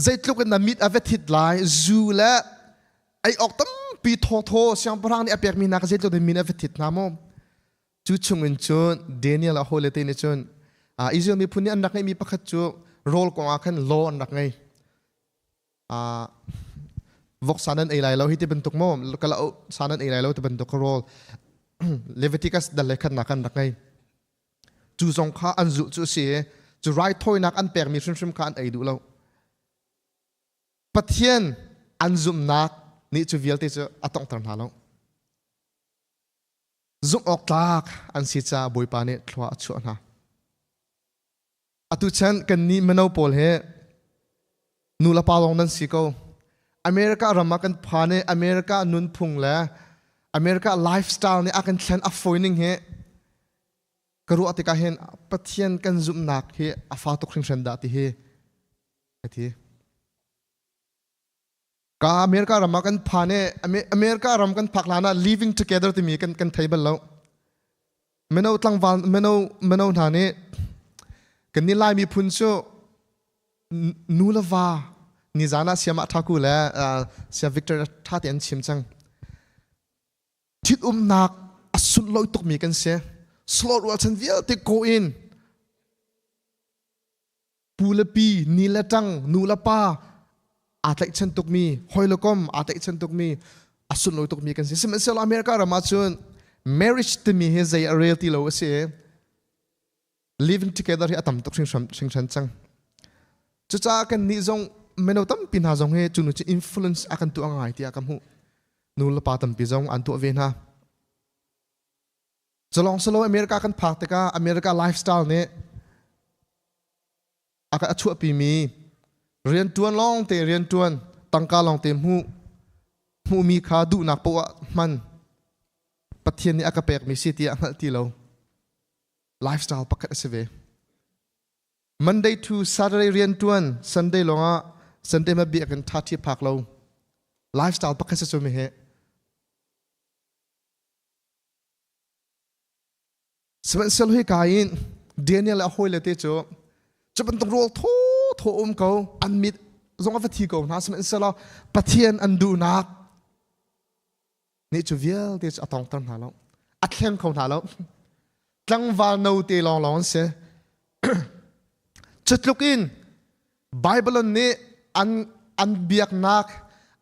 Speaker 11: Zeitluk in na mit a va thit lai zu le ei awk tampi thawthaw siangpahrang nih a pekmi hna kha zeitluk in min a va thit hna maw cu chung in cun Daniel a hawile te nih cun Israel miphun nih an rak ngeihmi pakhat cu rawl kong ah khan law an rak ngei voksa nan ei lai lo hi ti bantuk maw kala sa nan ei lai lo ti bantuk rawl Leviticus dal le khat nak an rak ngei Cu zong kha an zulh cu a si i cu raithawinak an pekmi hrimhrim kha an ei duh lo. Pathian an zumhnak nih cu vialte cu a tonghter hna lo. Zumh awk tlak an si caah Bawipa nih thlua a chuah hna. Atu chan kannih mino pawl hi nu le pa lawng nan si ko. America ram ah kan phan i America nunphung le America lifestyle nih a kan thlen a fawi ning hi ka ruah tikah hin Pathian kan zumhnak hi a fa tuk hringhran dah ti hi ka thi. Ka America ram ah kan phan i America ram kan phak hlan ah living together timi kan kan thei bal lo. Mino tlangval mino mino hna nih kan ni Lai miphun cu nu le va nizan ah siamah thaku le sia Victor tha te an chim cang. Ṭhitumnak a sunlawi tukmi kan si. Slot rualchan vialte ko in pu le pi, ni le ṭang, nu le pa aa tlaihchan tukmi, hoi le kom aa tlaihchan tukmi, a sunlawi tukmi kan si. Sihmanhsehlaw America ram ah cun marriage timi hi zei a rel ti lo a si. Living together hi a tam tuk hringhran cang. Cucaah kan nih zong mino tampi hna zong hi cu nu cu influence a kan tuah ngai tiah ka hmuh. Nu le pa tampi zong an tuah ve hna. Culong silo America kan phak tikah America lifestyle nih a ka chuahpi mi riantuan lawng te riantuan tangka lawng te hmuh hmuhmi kha duhnak poah hman Pathian nih a ka pekmi si tiah hngalh ti lo lifestyle pakhat a si ve. Monday to Saturday riantuan Sunday lawngah Sunday ma biakinn tha thi phak lo lifestyle pakhat si cu mi he Sihmanhsehlaw hika in Daniel le a hawile te cu cu bantuk rawl thaw thaw um ko an mit zong a va thi ko hna sihmanhsehlaw Pathian an duhnak nih cu vialte cu a tongter hna lo a thleng kho hna lo tlangval no te lawnglawng an si cu tluk in Babylon nih an an biaknak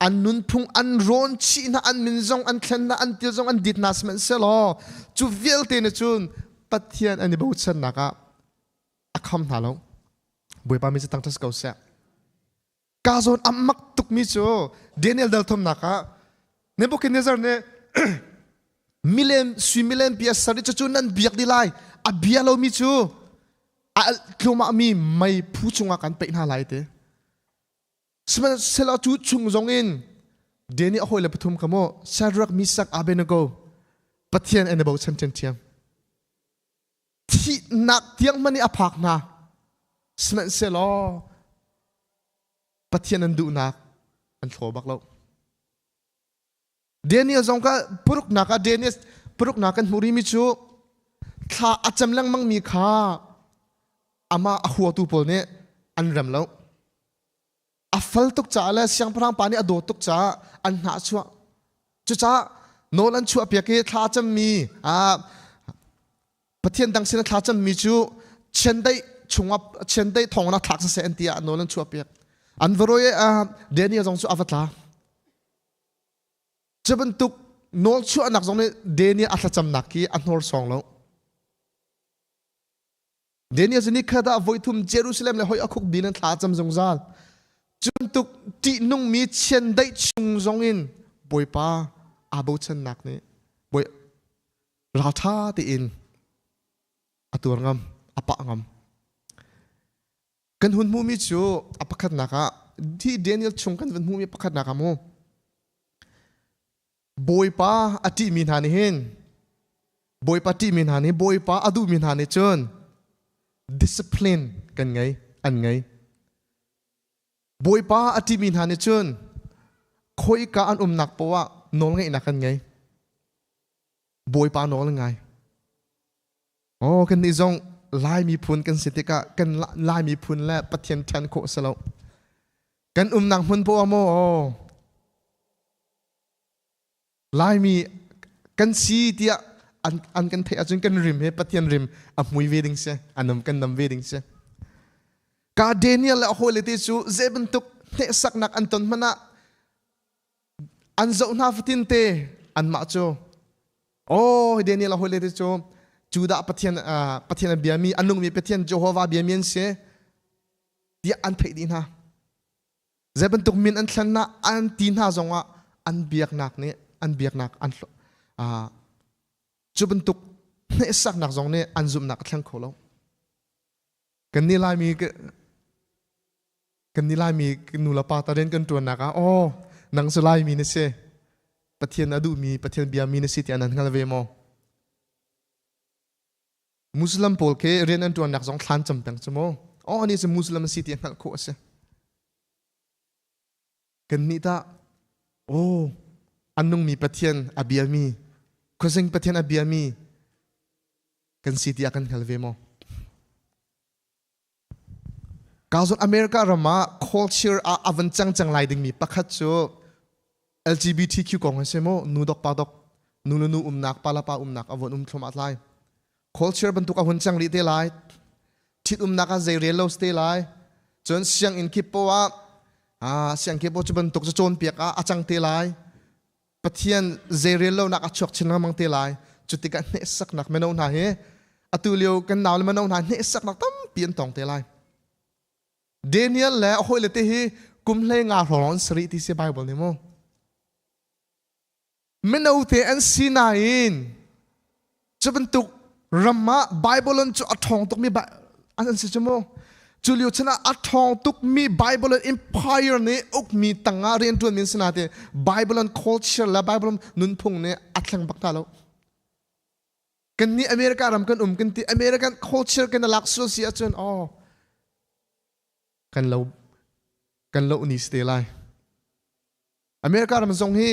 Speaker 11: an nunphung an rawn chih hna an min zong an thlen hna an til zong an dit hna sihmanhsehlaw cu vialte nih cun Pathian an i bochannak ah a kham hna lo Bawipa mi cu tangṭhat ko seh ka zawn a mak tukmi cu Daniel dal thumnak ah Nebuchadnezzar nih milem sui milem pi a ser i cucu nan biak dih lai a bia lomi cu a tlumah mi mei phu chungah kan peih hna lai te sihmanhsehlaw cu chung zong in Daniel a hawile pathum kha mu Shadrach Meshach Abednego Pathian an i bochan ṭhiamṭhiam thihnak tiang hmanh i a phak hna sihmanhsehlaw Pathian an duhnak an thlaw bak lo Daniel zong kha paruknak ah Daniel paruknak kan hmuh rihmi cu thla a cam lengmang mi kha amah a huatu pawl nih an rem lo a fal tuk caah le siangpahrang pa nih a dawt tuk caah an hnah chuah cucaah nawl an chuah piak i thla cammi Pathian dang sin a thla cammi cu chiandeih chungah chiandeih thong na thlak siseh an ti ah nawl an chuah piak an va roi Daniel zong cu a va tla cu bantuk nawl chuahnak zong nih Daniel a thlacamnak khi a hnorsawng lo Daniel cu nikhat ah voithum Jerusalem le hoi a khuk bin in thla cam zungzal. Cu bantuk ṭihnungmi chiandeih chung zongin Bawipa aa bochannak nih bawi ralṭha tein a tuar ngam, a pah ngam. Kan hun hmuhmi cu a pakhatnak ah hi Daniel chung kan van hmuhmi pakhatnak ah mu Bawipa a ṭihmi hna nih hin Bawipa ṭihmi hna nih Bawipa a duhmi hna nih cun discipline kan ngei an ngei Bawipa a ṭihmi hna nih cun khoika an umnak poah ah nawlngeihnak kan ngei Bawipa nawl an ngai Oh kan nih zong Lai miphun kan si tikah kan Lai miphun le Pathian ṭhen khawh si lo kan umnak hmun poah maw Laimi kan si tiah an, an kan theih ahcun kan rim he Pathian rim a hmui ve ding si a nam kan nam ve ding si ka Daniel le a hawile te cu zei bantuk hneksaknak an ton hmanh ah an zoh hna fatin te anmah cu oh Daniel a hawile te cu Judah Pathian uh, Pathian a biami a nungmi Pathian Jehovah biami an si tiah an theih dih hna Zei bantuk min an thlen na an ti hna zongah an biaknak nih an biaknak an cu bantuk hnehsaknak zong nih an zumhnak a thleng kho lo. Kan nih Laimi kan nih Laimi nu le pa ta rian kan ṭuannak ah oh nang cu Laimi na si. Pathian a duhmi Pathian biami na si tiah nan hngal ve maw? Muslim pawl khi rian an ṭuannak zong thlan cam peng cu mu. Oh, ani cu Muslim a si ti hngalh khawh a si. Kannih tah, oh, an nungmi Pathian a biami, khuazing Pathian a biami kan si tiah kan hngal ve maw? Ka America ram ah culture ah a van cang cang lai dingmi pakhat cu LGBTQ kong an si mu, nu dok pa dok, nu le nu umnak, pa le pa umnak a von um thlum at lai. Culture bantuk a hun cang rih te lai. Thit umnak ah zei rel lo te lai. Cun sianginn kip po ah siang kip po cu bantuk cu cawnpiak ah a cang te lai. Pathian zei rel lonak a chuak chin lengmang te lai. Cu tikah hneksaknak mino hna hi atu lio kan nau le mino hna hneksaknak tampi an tong te lai. Daniel le a hawile te hi kum hlei nga hrawng an sari ti si Bible nih mu. Mino te an si nain cu bantuk ram ah Bible an cu a ṭhawng tukmi an si cu mu. Cu lio chan ah a ṭhawng tukmi Bible Empire nih ukmi tangah rianṭuanmi an si nain Bible an culture le Bible nunphung nih a thleng bak hna lo. Kan nih America ram kan um kan ti American culture kan lak sual si ahcun oh kan lo kan lo ni ste lai. America ram zong hi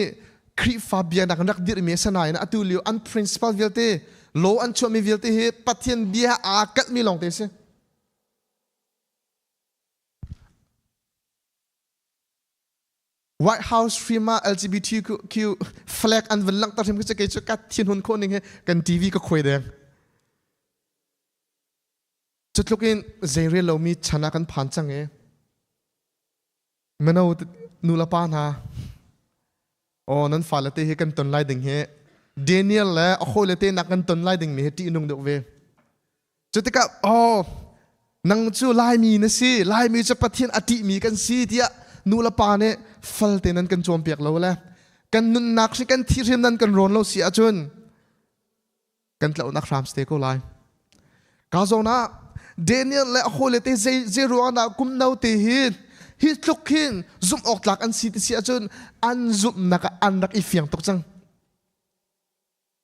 Speaker 11: Khrihfa biaknak an rak dirhmi a si nain atu lio an principal vialte law an chuahmi vialte hi Pathian bia aa kalhmi lawngte a si. White House hrim ah LGBTQ flag an vun langhter hrim khi kei cu ka thinhun khawh ning hi kan TV ka khuai deng. Cutluk in zeirel lomi chan ah kan phan cang i mino nu le pa hna oh nan fale te hi kan ton lai ding hi Daniel le a hawile te nak kan ton lai ding mi hi ṭih nung deuh ve. Cutikah oh nang cu Laimi na si, Laimi cu Pathian a ṭihmi kan si tiah nu le pa nih falte nan kan cawnpiak lo le kan nunnak hri kan thi hrim nan kan rawn lo si ahcun kan tlauhnak hram si te ko lai. Ka zawn ah Daniel le a hawile te zei zei ruang dah kum no te hi hi tluk hin zumh awk tlak an si ti si ahcun an zumhnak ah an rak i fiang tuk cang.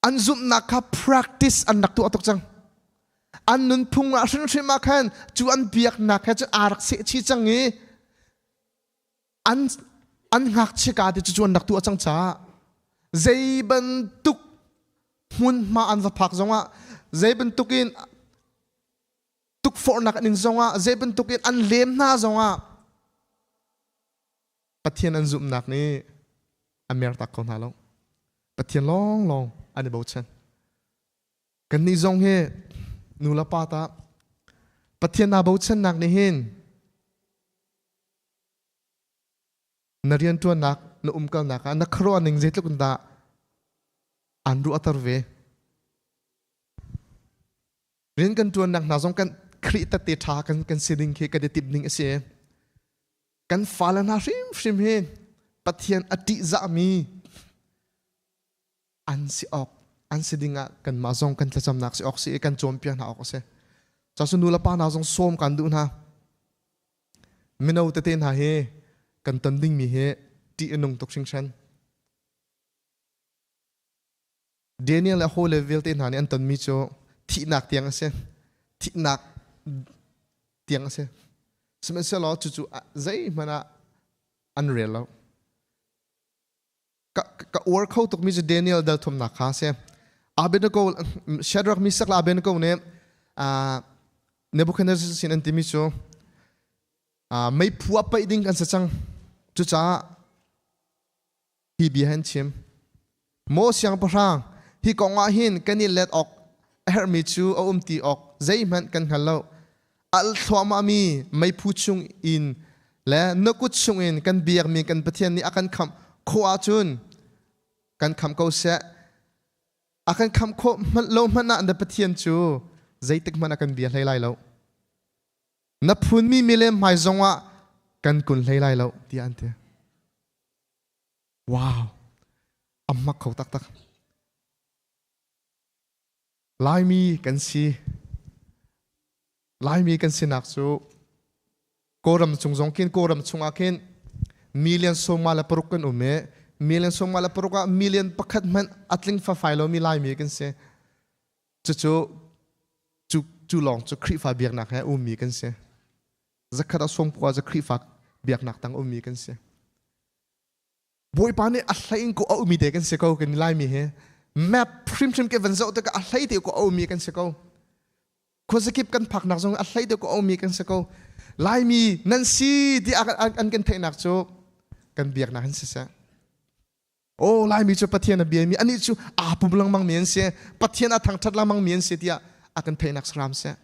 Speaker 11: An zumhnak kha practice an rak tuah tuk cang. An nunphung ah hrimhrim ah khan cu an biaknak he cu aa rak seh chih cang i an an ngakchia ka te cu an rak tuah cang caah zei bantuk hmunhma an va phak zongah zei bantuk in tukforhnak an in zongah zei bantuk in an lem hna zongah Pathian an zumhnak nih a mertak ko hna lo. Pathian lawnglawng an i bochan. Kannih zong hi nu le pa ta Pathian naa bochannak nih hin na rianṭuannak na umkalnak ah na khuaruah ning zeitluk in dah aan ruahter ve. Rian kan ṭuannak hna zong kan Khrih tette ṭha kan si ding khi kan i timh ning a si. Kan fale hna hrimhrim hi Pathian a ṭihzahmi an si awk an si ding ah kanmah zong kan thlacamnak si awk si i kan cawnpiak hna awk a si. Casu nu le pa hna zong sawm kan duh hna. Mino tete hna hi kan ton dingmi hi ṭih a nung tuk hringhran. Daniel le hawile vialte hna nih an tonmi cu thihnak tiang a si. Thihnak tiang a si. Sihmanhsehlaw cucu zeihmanh ah an rel lo. Ka, ka uar kho tukmi cu Daniel dal thumnak kha a si. Abednego, Shadrach, Meshach le Abednego nih Nebuchadnezzar sin an timi cu meiphu ah paih ding kan si cang. Cucaah hi bia han chim. Maw siangpahrang, hi kong ah hin kan i let awk a herhmi cu a um ti awk zeihmanh kan hngal lo. Al thluahmahmi meiphu chung in le na kut chungin kan biakmi kan Pathian nih a kan khamh khawh ahcun kan khamh ko seh. A kan khamh khawh hmanh lo hmanh ah na Pathian cu zeitik hmanh a kan bia hlei lai lo. Na phunmi milem hmai zongah kan kun hlei lai lo tiah an ti. Wow! A mak kho taktak. Laimi kan si. Laimi kan sinak cu Kawlram chung zong khin Kawlram chungah khin million sawma le paruk kan um i Million 56 ah million pakhat hmanh a tling fafai lomi Laimi kan si. Cucu cu cu lawng cu Khrihfa biaknak he ummi kan si. Zakhat ah 90 cu Khrihfa biaknak tang ummi kan si. Bawipa nih a hlei in ko a umi te kan si ko kan Laimi hi. Map hrimhrim ke van zoh tikah a hlei te ko a umi kan si ko. Khuazakip kan phaknak zong a hlei te ko a umi kan si ko. Laimi nan si ti an kan theihnak cu kan biaknak hin siseh. Oh Laimi cu Pathian a biami anih cu aa pum lengmang mi an si. Pathian a thangṭhat lengmang mi an si tiah a kan theihnak saram seh.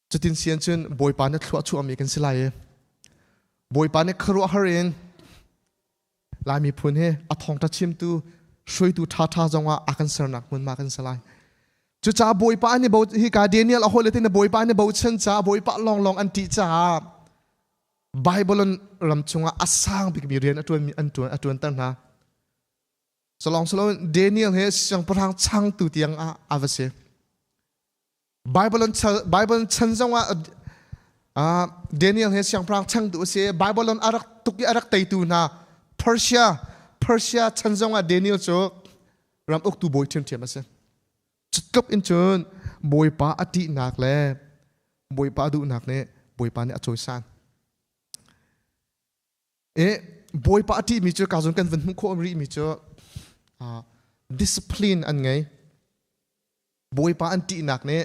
Speaker 11: Cutin sian cun Bawipa nih thlua chuahmi kan si lai i Bawipa nih khuaruahhar in Lai miphun hi a thawngṭha chimtu hruaitu ṭhaṭha zongah a kan sernak hmunhma kan si lai. Cucaah Bawipa an i bo hi ka Daniel a hawile te nih Bawipa an i bochan caah Bawipa lawnglawng an ṭih caah Bible ram chungah a sang bikmi rian a ṭuanmi an ṭuan a ṭuanter hna. Salong salon Daniel he siangpahrang changtu tiang ah a va si. Bible Bible chan zongah Daniel he siangpahrang changtu a si. Bible a rak tuk i a rak teitu hna Persia Persia chan zongah Daniel cu ram uktu bawi ṭhiamṭhiam a si. Cutluk in cun Bawipa a ṭihnak le Bawipa a duhnak nih Bawipa nih a cawisan. E Bawipa a ṭihmi cu ka zon kan van hmuh khawh rihmi cu discipline an ngei. Bawipa an ṭihnak nih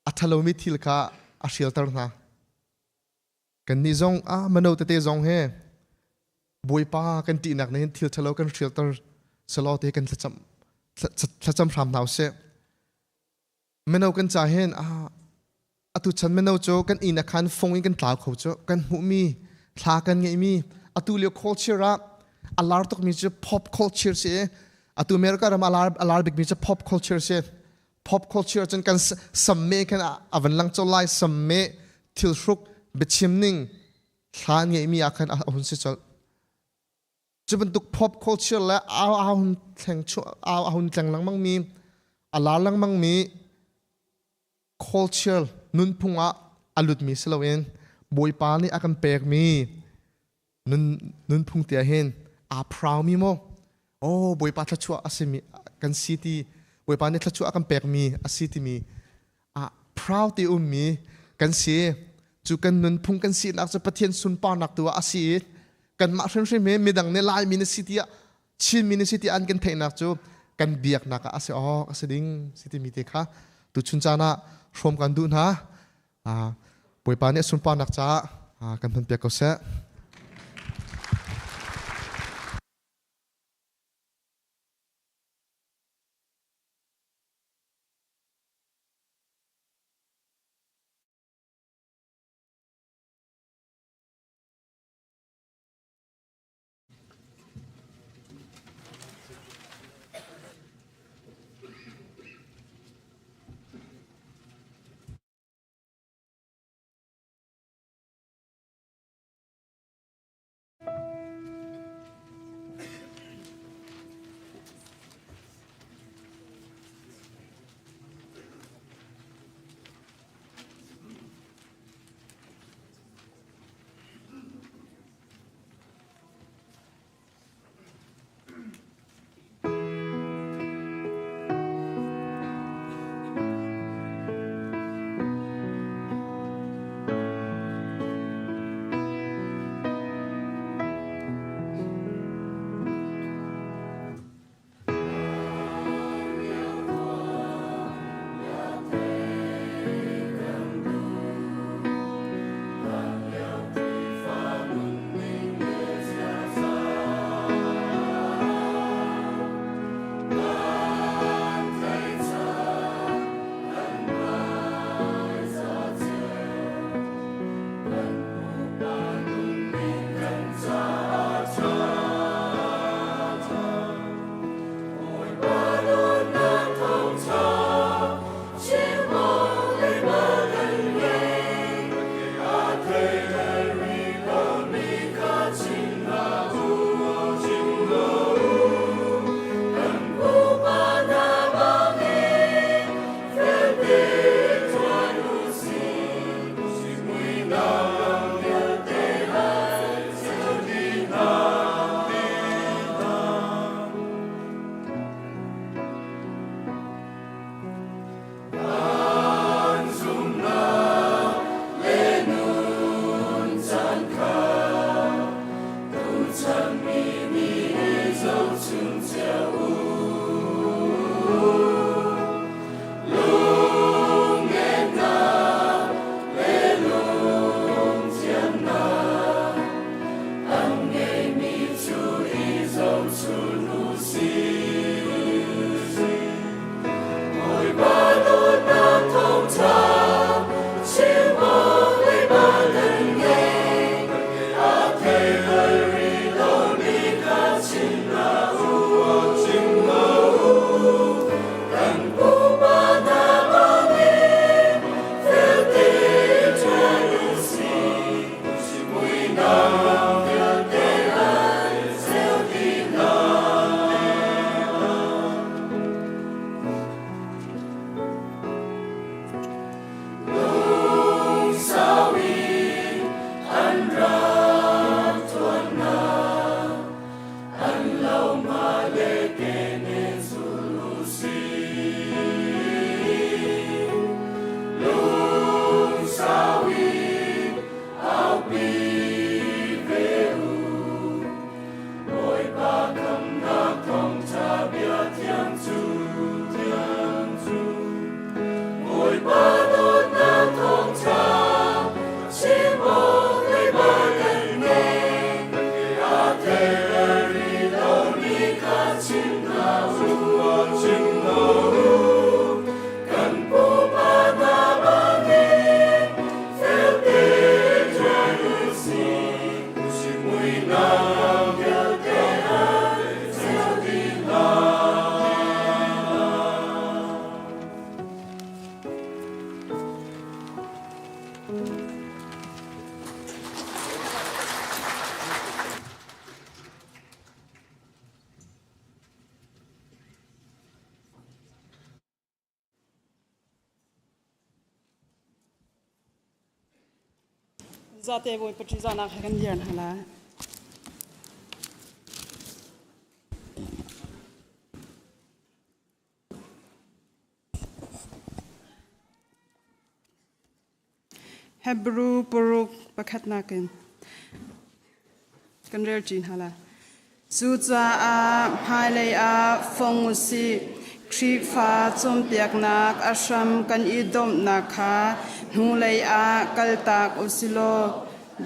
Speaker 11: a ṭhalomi thil kha a hrialter hna. Kannih zong ah mino tete zong he Bawipa kan ṭihnak nih hin thil ṭhalo kan hrialter selaw te kan thlacam thlacam hram hna usih. Mino kan ca hin ah atu chan mino cu kan inn ah khan fung in kan tlau kho cu kan hmuhmi thla kan ngeihmi atu lio culture ah a lar tukmi cu pop culture si atu America ram a lar a lar bikmi cu pop culture si pop culture cun kan samme khan a van lang cho lai samme thil hruk biachim ning thla an ngeihmi ah khan a hun si colh cu bantuk pop culture le a hun thleng a hun tleng lengmang mi a lar lengmang mi culture nunphung ah a lutmi si loin Bawipa nih a kan pekmi nun nunphung te ah hin aa proudmi maw oh Bawipa thluachuah a simi kan si ti Bawipa nih thluachuah a kan pekmi a si timi ah proud ti ummi kan si cu kan nunphung kan sinak cu Pathian sunparnak tu ah a si i kanmah hrimhrim hi midang nih Laimi na si tiah Chinmi na si ti an kan theihnak cu kan biaknak ah a si awk a si ding si timi te kha tuchun caan ah hrawm kan duh hna. Bawipa nih a sunparnak caah kan hmanpiak ko seh.
Speaker 3: chungah chim hna u. Kan pupa hna bangin fel tein ṭuan u sih. Muihnak vialte an ceu dih lai.
Speaker 12: Zate Bawipa ṭihzahnak he kan dir hna lai. Hebrew paruk pakhatnak in kan rel ṭi hna lai. Cucaah hmailei ah fong u sih. Khrihfa cawnpiaknak a hram kan i domhnak kha hnulei ah kaltak u si law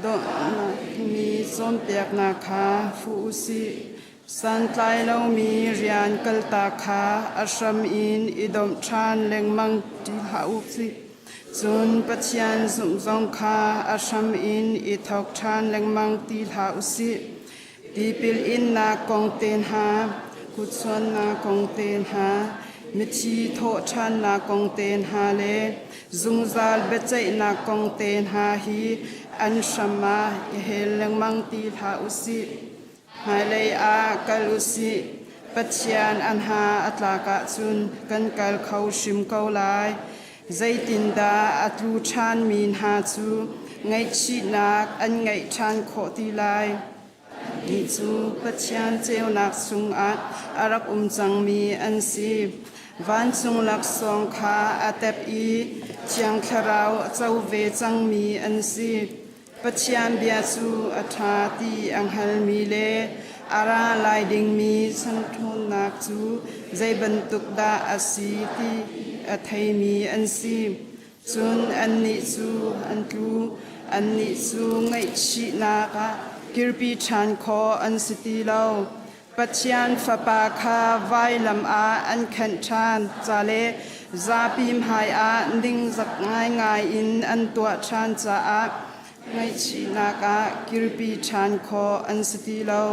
Speaker 12: dawtmi cawnpiaknak kha fuh u sih. Santlai lomi rian kaltak kha a hram in i domh ṭhan lengmang ti hlah u sih. Cun Pathian zumh zong kha a hram in i thawk ṭhan lengmang ti hlah u sih. Tipil innak kong te hna, kutchuannak kong te hna, mithi thawhṭhannak kong te hna le zungzal biaceihnak kong te hna hi an hram ah i hel lengmang ti hlah u sih. Hmailei ah kal u sih. Pathian an ha a tlak ahcun kan kal kho hrim ko lai. Zeitindah a tlu ṭhanmi hna cu ngaihchihnak an ngeih ṭhan khawh ti lai? Nih cu Pathian ceunak chungah a rak um cangmi an si. Vancung laksawng kha a tep i Thiang Thlarau a co ve cangmi an si. Pathian bia cu a ṭha ti a hngalmi le a ra lai dingmi chan ṭhawnnak cu zei bantuk dah a si ti a theimi an si. Cun annih cu an tlu, annih cu ngaihchihnak ah kirpi ṭhan khawh an si ti lo. Pathian Fapa kha vailam ah an khenh ṭhan ca le zapi hmaiah ningzak ngaingai in an tuah ṭhan caah ngaihchihnak ah kirpi ṭhan khawh an si ti lo.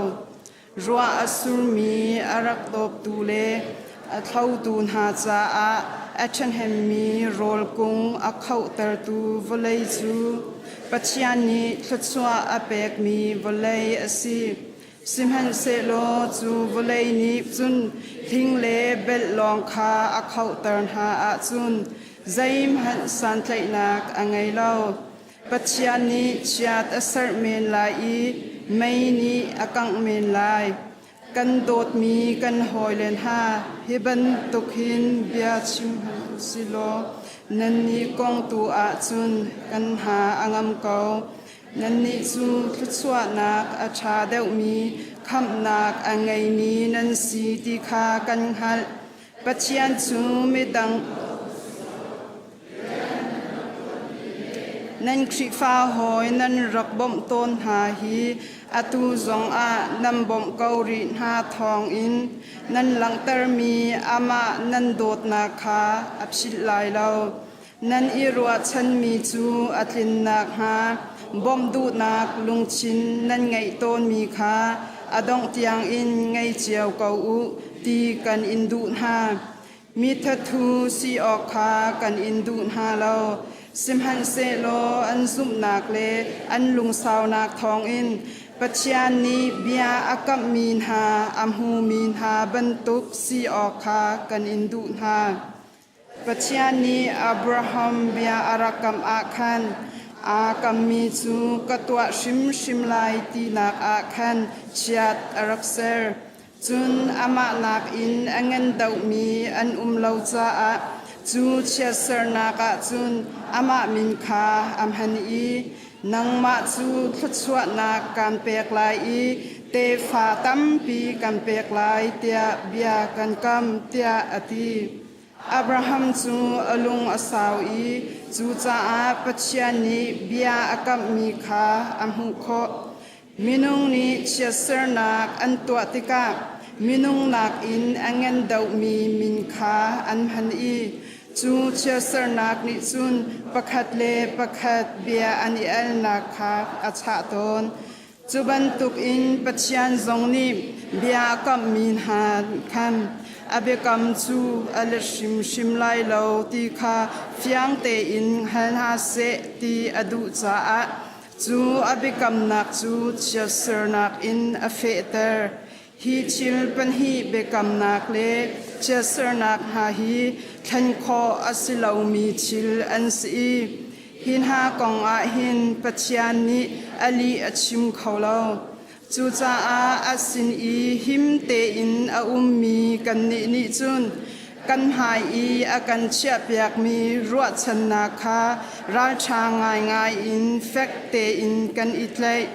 Speaker 12: Ruah a surmi a rak dawptu le a thlotu hna caah a ṭhahnemmi rawl kung a khohtertu vawlei cu Pathian nih thluachuah a pekmi vawlei a si. Sihmanhsehlaw cu vawlei nih cun hling le belh lawng kha a khohter hna ahcun zeihmanh santlaihnak a ngei lo. Pathian nih chiat a serh men lai i mei nih a kangh men lai. Kan dawtmi kan hawile hna, hi bantuk hin bia chim hmanh u si law nannih kong tu ah cun kan hna a ngam ko. Nannih cu thluachuahnak a ṭha deuhmi khamhnak a ngeimi nan si ti kha kan hngalh. Pathian cu midang nan Khrihfa hawi nan rak bawmh tawn hna hi atu zongah nan bawmh ko rih hna thawngin nan langhtermi amah nan dawtnak kha a philh lai lo. Nan i ruahchanmi cu a tlin nakhnga bawmh duhnak lungthin nan ngeih tawnmi kha a dongh tiangin ngei cio ko u ti kan in duh hna. Mi thathu si awk kha kan in duh hna lo. Sihmanhsehlaw an zumhnak le an lungsaunak thawngin Pathian nih bia a kamhmi hna a hmumi hna bantuk si awk kha kan in duh hna. Pathian nih Abraham bia a rak kamh ah khan aa kammi cu ka tuah hrimhrim lai tinak ah khan chiat a rak ser. Cun amah nakin a ngan deuhmi an um lo caah cu chiatsernak ah cun amah min kha a hman i nangmah cu thluachuahnak kaan pek lai i tefa tampi kan pek lai tiah bia kan kam tiah a ti. Abraham cu a lung a sau i cucaah Pathian nih bia a kamhmi kha a hmuh khawh. Minung nih chiatsernak an tuah tikah. minung nakin a ngan deuhmi min kha an hman i cu chiatsernak nih cun pakhat le pakhat bia an i alnak kha a chah tawn. Cu bantukin Pathian zong nih bia a kamhmi hna khan a biakam cu a let hrimhrim lai lo ti kha fiang tein hngal hna seh ti a duh caah cu a biakamnak cu chiatsernak in a fehter. Hi thil pahnih biakamnak le chiatsernak hna hi thlen khawh a si lomi thil an si i hi hna kong ah hin Pathian nih a lih a chim kho lo. Cucaah a sin i him tein a ummi kannih nih cun kan hmai i a kan chiahpiakmi ruahchannak kha ralṭha ngaingai in fek tein kan i tlaih.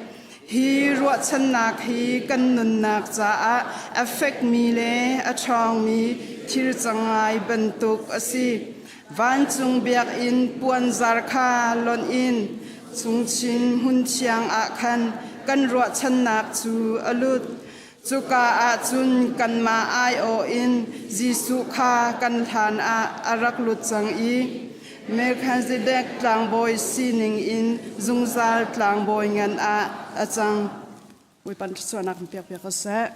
Speaker 12: Hi ruahchannak hi kan nunnak caah a fekmi le a ṭhawngmi thil cangai bantuk a si. Vancung biakinn puanzar kha lonh in chungchin hmunthiang ah khan kan ruahchannak cu a lut. Cuka ah cun kanmah aiawh in Jesuh kha kan hlan ah a rak lut cang i Melchizedek tlangbawi sining in zungzal tlangbawi ngan ah a cang. Bawipa thluachuahnak in pek piak ko seh.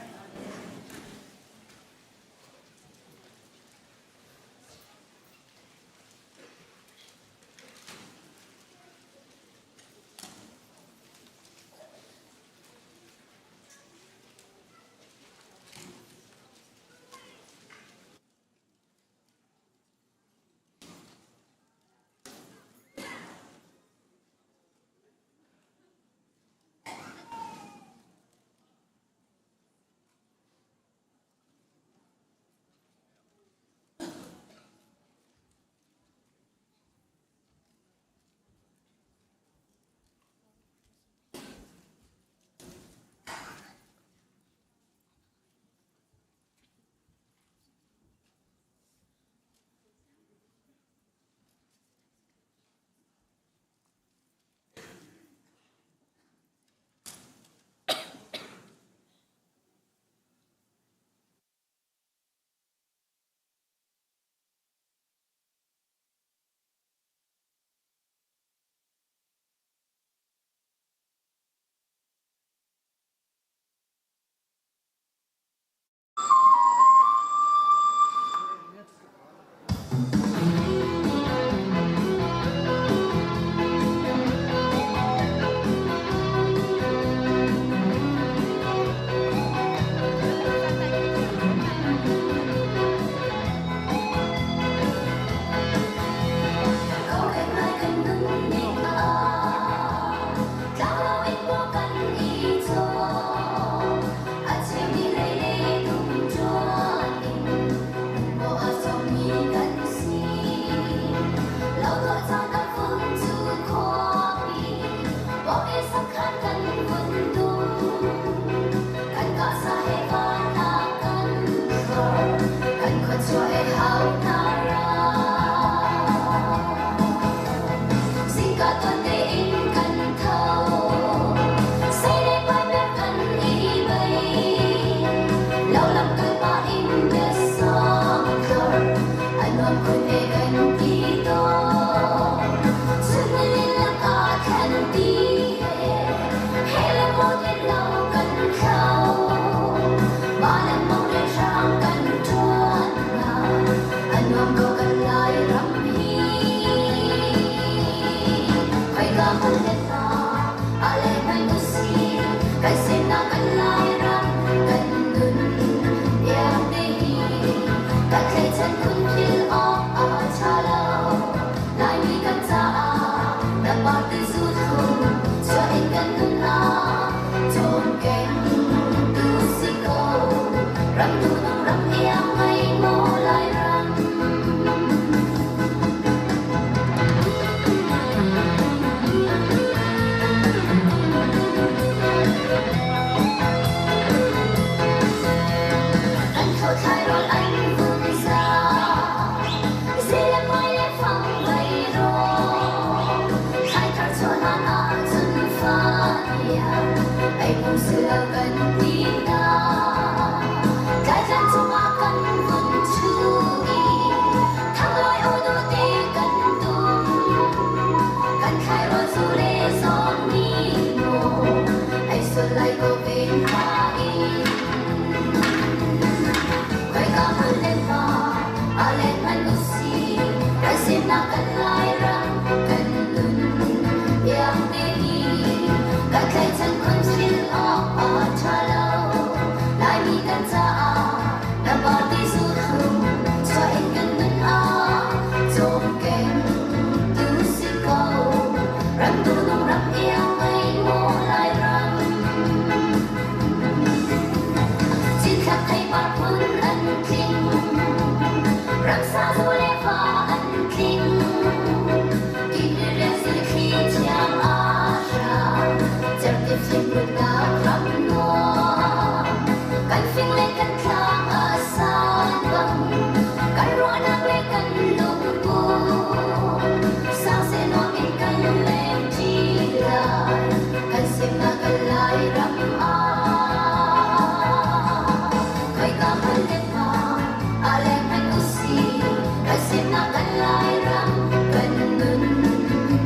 Speaker 13: Kan simnak kan Lairam kan nun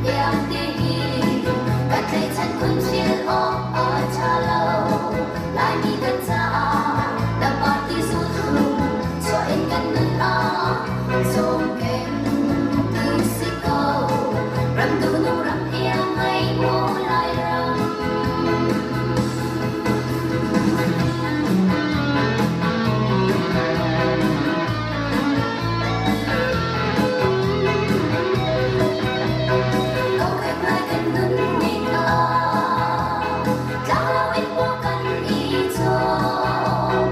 Speaker 13: iang te hi kan tlaihchan khun thil awk a ṭha lo. Laimi kan caah na party zu thlum chuah in kan nun ah cawmkeng tu si ko. Ram duhnung ram iang ngei maw Lairam. Kokek lai kan nun ning ah tlanglo in paw kan i cawm.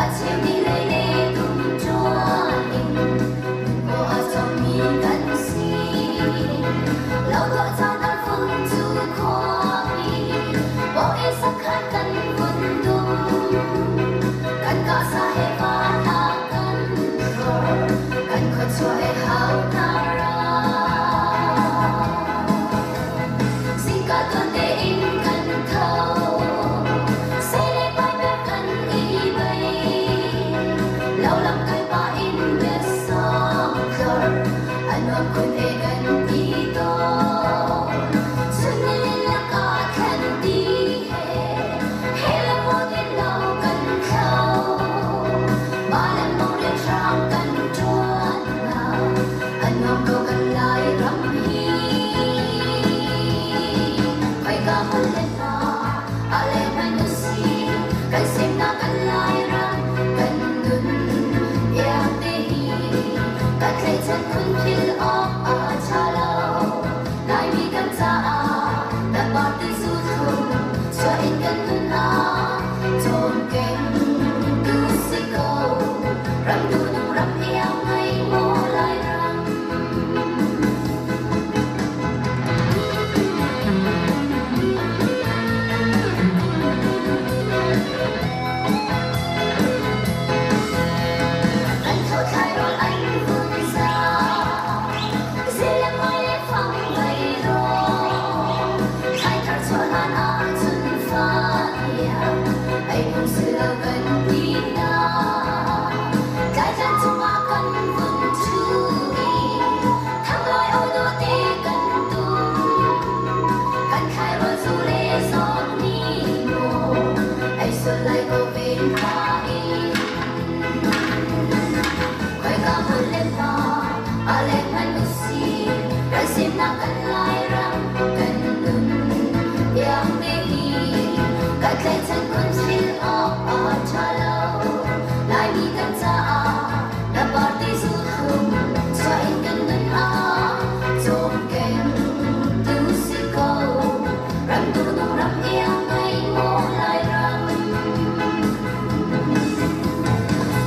Speaker 13: A cheu nih lei le dum ṭuan in paw a cawmmi kan si. Lo tuah caan ar fung cu khuapi paw i sakhan kan vun dum. Kan kahsa he van a kan hlor, kan khuachuah he hau hna ra. Zingka tuan tein kan tho, sei le paiper kan i bei. Lo lam kai pah in biasawng hlor, a nuam khun e kan ti tawn. Chun nilin lakah thlen ti he, he le mawt in lo kan thlo. Mah le mong rianhrang kan ṭuan hna, a nuam ko kan Lairam hi. Khoika hmun le hna a le hmanh usih, kan semnak kan Lairam kan nun iang te hi. Kan tlaihchan khun philh awk a ṭha lo. Laimi kan caah na party zu thlum chuah in kan nun ah cawmkeng tu si ko. Ram duhnung ram iang ngei maw Lairam. Kan thothlai rawl an vun za, zileng mai le fang vai rawng. Thlai thar chuah hlan ahcun fa iang, ei phung si lo kan ti hna. Tlaitlan cungah kan vun ṭhu i, thanglawi aw dawh te kan tum. Kan thlai rawl zu le zawt ni maw, ei sual lai ko ven hna in. Khoika hmun le hma a le hmanh usih, kan simnak kan Lairam kan nun iang te hi. Kan tlaihchan khun thil awk a ṭha lo. Laimi kan caah na party zu thlum chuah in kan nun ah cawmkeng tu si ko. Ram duhnung ram iang ngei maw Lairam.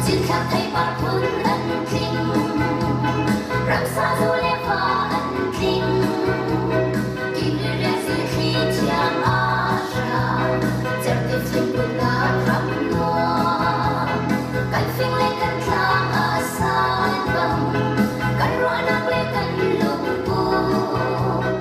Speaker 13: Cinthlak theipar phun an tling, ramsa zu le va an tling. Kikri thli thiang a hrang, cerhti fing putnak ram nuam. Kan fing le kan tlang a san bang, kan ruahnak le kan lungput.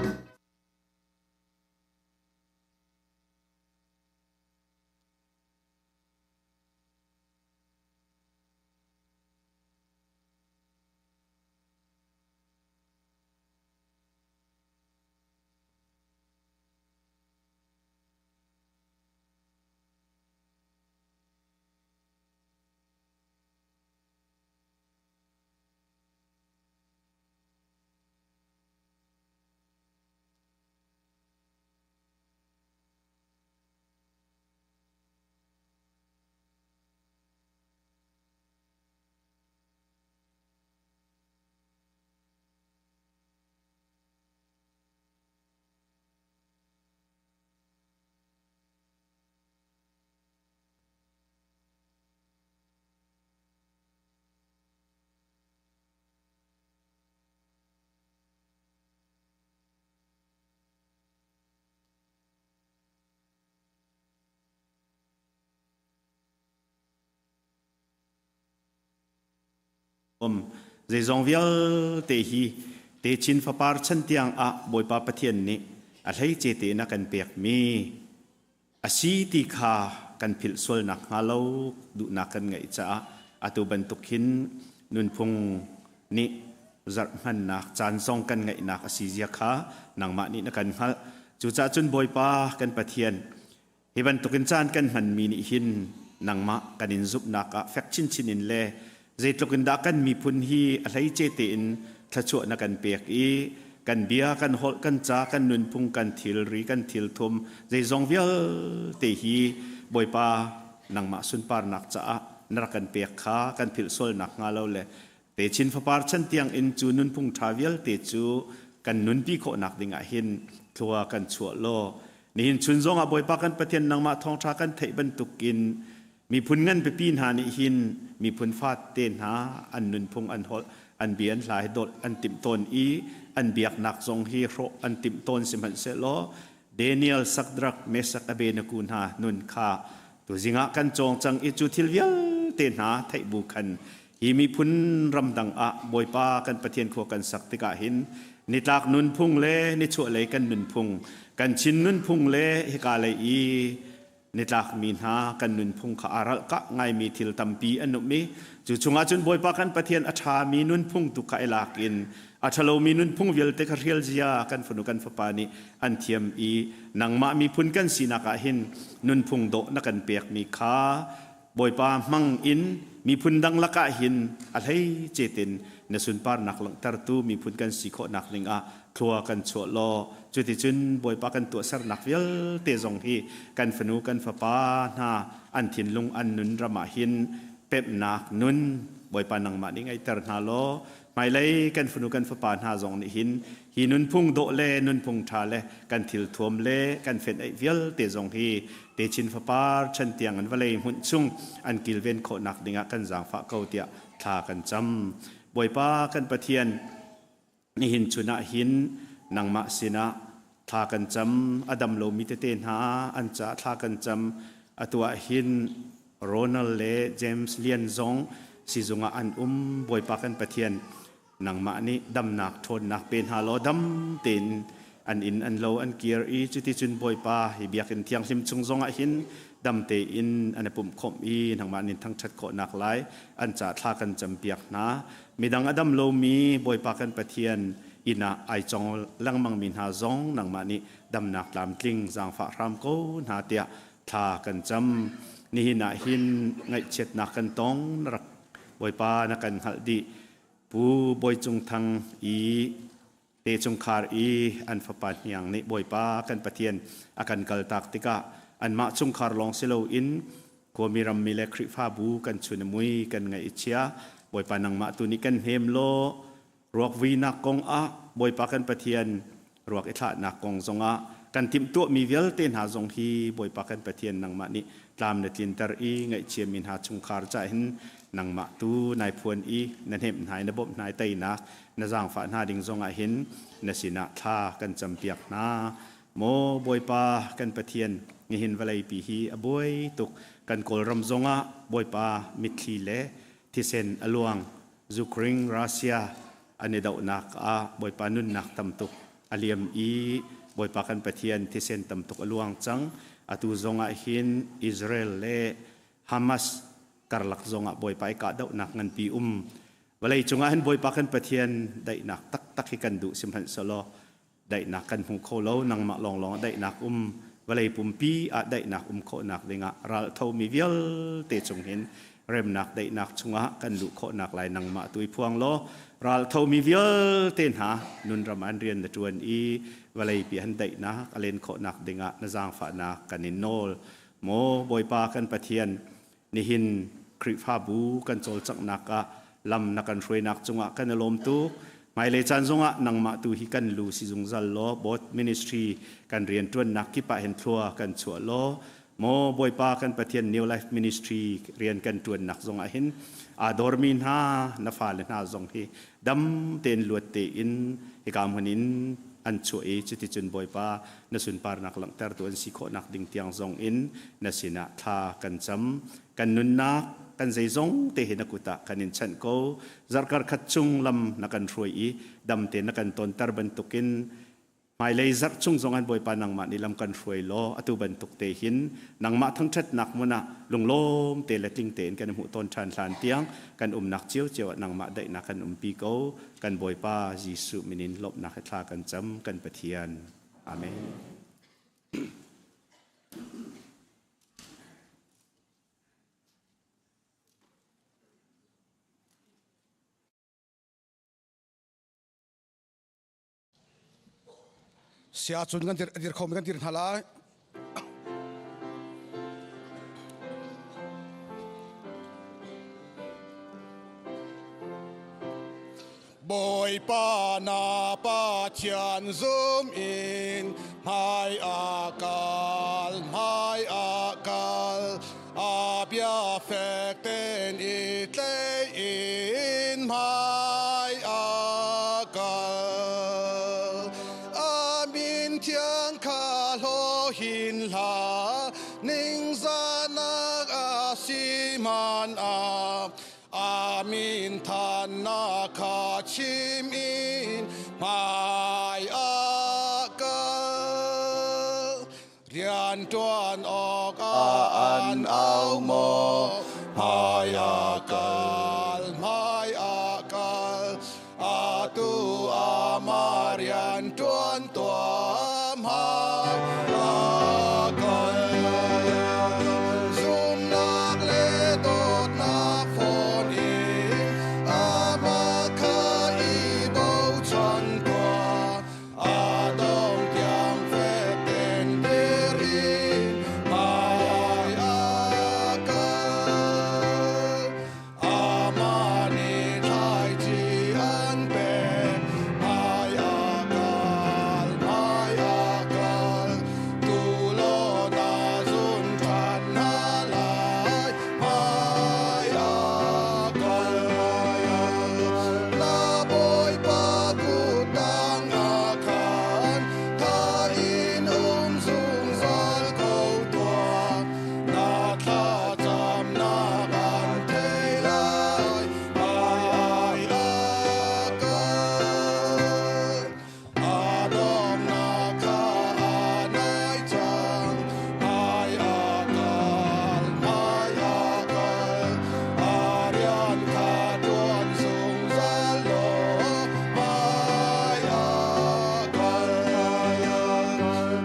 Speaker 14: Um zeizong vialte hi techin fapar chan tiang ah Bawipa Pathian nih a hleice tein a kan pekmi a si ti kha kan philh sual nakhnga lo duhnak kan ngeih caah atu bantuk hin nunphung nih Zarh hmannak caan zong kan ngeihnak a si zia kha nangmah nih na kan hngalh. Cucaah cun Bawipa kan Pathian, hi bantukin caan kan hmanmi nih hin nangmah kan in zumhnak ah fek chinchin in le zeitluk in dah kan miphun hi a hleice tein thluachuah na kan pek i kan bia, kan holh, kan ca, kan nunphung, kan thilri, kan thilthum, zeizong vialte hi Bawipa nangmah sunparnak caah na rak kan pek kha kan philh sual nakhnga lo le techin fapar chan tiang in cu nunphung ṭha vialte cu kan nunpi khawhnak dingah hin thlua kan chuah law nihin chun zongah Bawipa kan Pathian nangmah thawngṭha kan theih bantukin miphun ngan pipi hna nih hin miphun fate hna an nunphung an holh an bia an hla hi dawt an timh tawn i an biaknak zong hi hrawh an timh tawn sihmanhsehlaw Daniel Sakdrak Mesak Abednego hna nun kha tuzing ah kan cawng cang i cu thil vialte hna theih bu khan hi miphun ramdang ah Bawipa kan Pathian khua kan sak tikah hin nitlak nunphung le nichuahlei kan nunphung kan Chin nunphung le hika lei i nitlak mi hna kan nunphung kha aa ralkah ngaimi thil tampi an um i cu chungah cun Bawipa kan Pathian a ṭhami nunphung tu kha i lak in a ṭhalomi nunphung vialte kha hrial zia kan fanu kan fapa nih an thiam i nangmah miphun kan sinak ah hin nunphung dawh na kan pekmi kha Bawipa hmang in miphun dang lakah hin a hlei cetin na sunparnak langhtertu miphun kan si khawhnak dingah thlua kan chuah law cuticun Bawipa kan tuahsernak vialte zong hi kan fanu kan fapa hna an thinlung an nun ram ah hin pemhnak nun Bawipa nangmah nih ngeihter hna law hmailei kan fanu kan fapa hna zong nih hin hi nunphung dawh le nunphung ṭha le kan thilthuam le kan fenh eih vialte zong hi techin fapar chan tiang an vawlei hmunh chung an kilven khawhnak dingah kan zaangfah ko tiah thla kan cam. Bawipa kan Pathian, nihin chun ah hin nangmah sinah thla kan cam. A dam lomi tete hna an caah thla kan cam. Atu ah hin Ronald le James Lian zong sizung ah an um. Bawipa kan Pathian, nangmah nih damnak ṭhawnnak pe hna law dam tein an inn an lo an kir i cuticun Bawipa hi biakinn thianghlim chung zongah hin dam tein an i pumh khawmh i nangmah nin thangṭhat khawhnak lai an ca thla kan campiak hna. Midang a dam lomi Bawipa kan Pathian inn ah ai cong lengmangmi hna zong nangmah nih damnak tlamtling zaangfah hram ko hna tiah thla kan cam. Nihin ah hin ngaihchiatnak kan tong na rak Bawipa na kan hngalh dih. Pu Bawi Cung Thang i te chungkhar i an fapa hniang nih Bawipa kan Pathian a kan kaltak tikah anmah chungkhar lawng si loin khuami rammi le Khrihfabu kan chun i mui kan ngaih i chia. Bawipa nangmah tu nih kan hnem law ruak vuinak kong ah Bawipa kan Pathian ruak i thlahnak kong zongah kan timhtuahmi vialte hna zong hi Bawipa kan Pathian nangmah nih tlam na tlinter i ngaihchiami hna chungkhar ca hin nangmah tu nai phuan i na hnemh hna i na bawmh hna i teinak na zaangfah hna ding zongah hin na sinah thla kan campiak hna. Maw Bawipa kan Pathian, nihin vawleipi hi a buai tuk. Kan Kawlram zongah Bawipa mitthli le thisen a luang. Ukraine Russia an i dohnak ah Bawipa nunnak tam tuk a liam i Bawipa kan Pathian thisen tam tuk a luang cang. Atu zongah hin Israel le Hamas karlak zongah Bawipa i kahdohnak nganpi um. Vawlei cungah hin Bawipa kan Pathian daihnak taktak hi kan duh sihmanhsehlaw daihnak kan hmu kho lo. Nangmah lawnglawng ah daihnak um. Vawlei pumpi ah daihnak um khawhnak dingah ral thomi vialte chung hin remnak daihnak chungah kan luh khawhnak lai nangmah tu i phuang law ral thomi vialte hna nunram an rian na ṭuan i vawlei pi han daihnak a len khawhnak dingah na zaangfahnak kan in nawl. Maw Bawipa kan Pathian, nihin Khrihfabu kan cawlcanghnak ah lam na kan hruainak cungah kan i lawm tuk. Hmailei caan zongah nangmah tu hi kan lu si zungzal law both ministry kan rianṭuannak kip ah hin thlua kan chuah law maw Bawipa kan Pathian New Life Ministry rian kan ṭuannak zongah hin aa dormi hna na fale hna zong hi dam tein luat tein hika hmun in an chuah i cuticun Bawipa na sunparnak langhtertu an si khawhnak ding tiang zong in na sinah thla kan cam. Kan nunnak kan zeizong te hi na kut ah kan in chanh ko. Zarhkar khat chung lam na kan hruai i dam tein na kan tonter bantukin. Hmailei zarh chung zong an Bawipa nangmah nih lam kan hruai law atu bantuk te hin nangmah thangṭhatnak hmun ah lunglawm te le tling tein kan i hmuh tawn ṭhan hlan tiang kan umnak ciocio ah nangmah daihnak kan umpi ko. Kan Bawipa Jesuh min in lawmhnak he thla kan cam kan Pathian. Amen.
Speaker 15: Sia cun kan dir dir khomi kan dir hna lai. Bawipa na Pathian zum in hmai a kal, hmai a kal, a bia fek tein i tlei in hmai a kal. A min thiang kha hlawhin hlah, ningzahnak a si hmanh ah, a min thannak kha chim in hmai a kal. Rianṭuan awk ah an au maw? Hmai a kal, hmai a kal, atu amah rianṭuan tuah hmai a kal. Zumnak le dawtnak fawn in amah kha i bochan tuah. A dong tiang fek tein dir in hmai a kal. Amah nih thlaici an pek, hmai a kal, hmai a kal. Tu law na zun ṭhan hna lai, hmai a kal. Na Bawipa kut tang ah khan tha in um zungzal ko tuah. Na thlacamnak an thei lai, hmai a kal. A dawmnak kha a nai cang, hmai a kal, hmai a kal. A rian kha ṭuan zungzal law hmai a kal.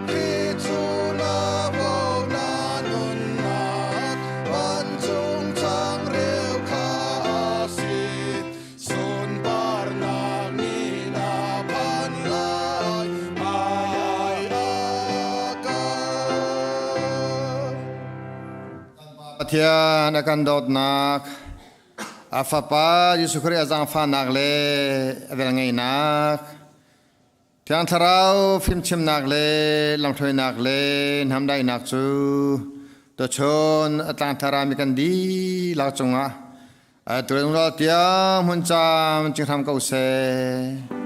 Speaker 15: Khrih cu na vo na nunnak vancung changreu kha a si. Sunparnak ni na phan lai, hmai a kal.
Speaker 4: Pathian a kan dawtnak, a Fapa Jesuh Khrih a zaangfahnak le a velngeihnak, Thiang Thlarau fimchimnak le lamhruainak le hnamdaihnak cu tuchun a tlangthar ah mi kan dihlak cungah atu le zungzal tiang hmun cam cing hram ko seh.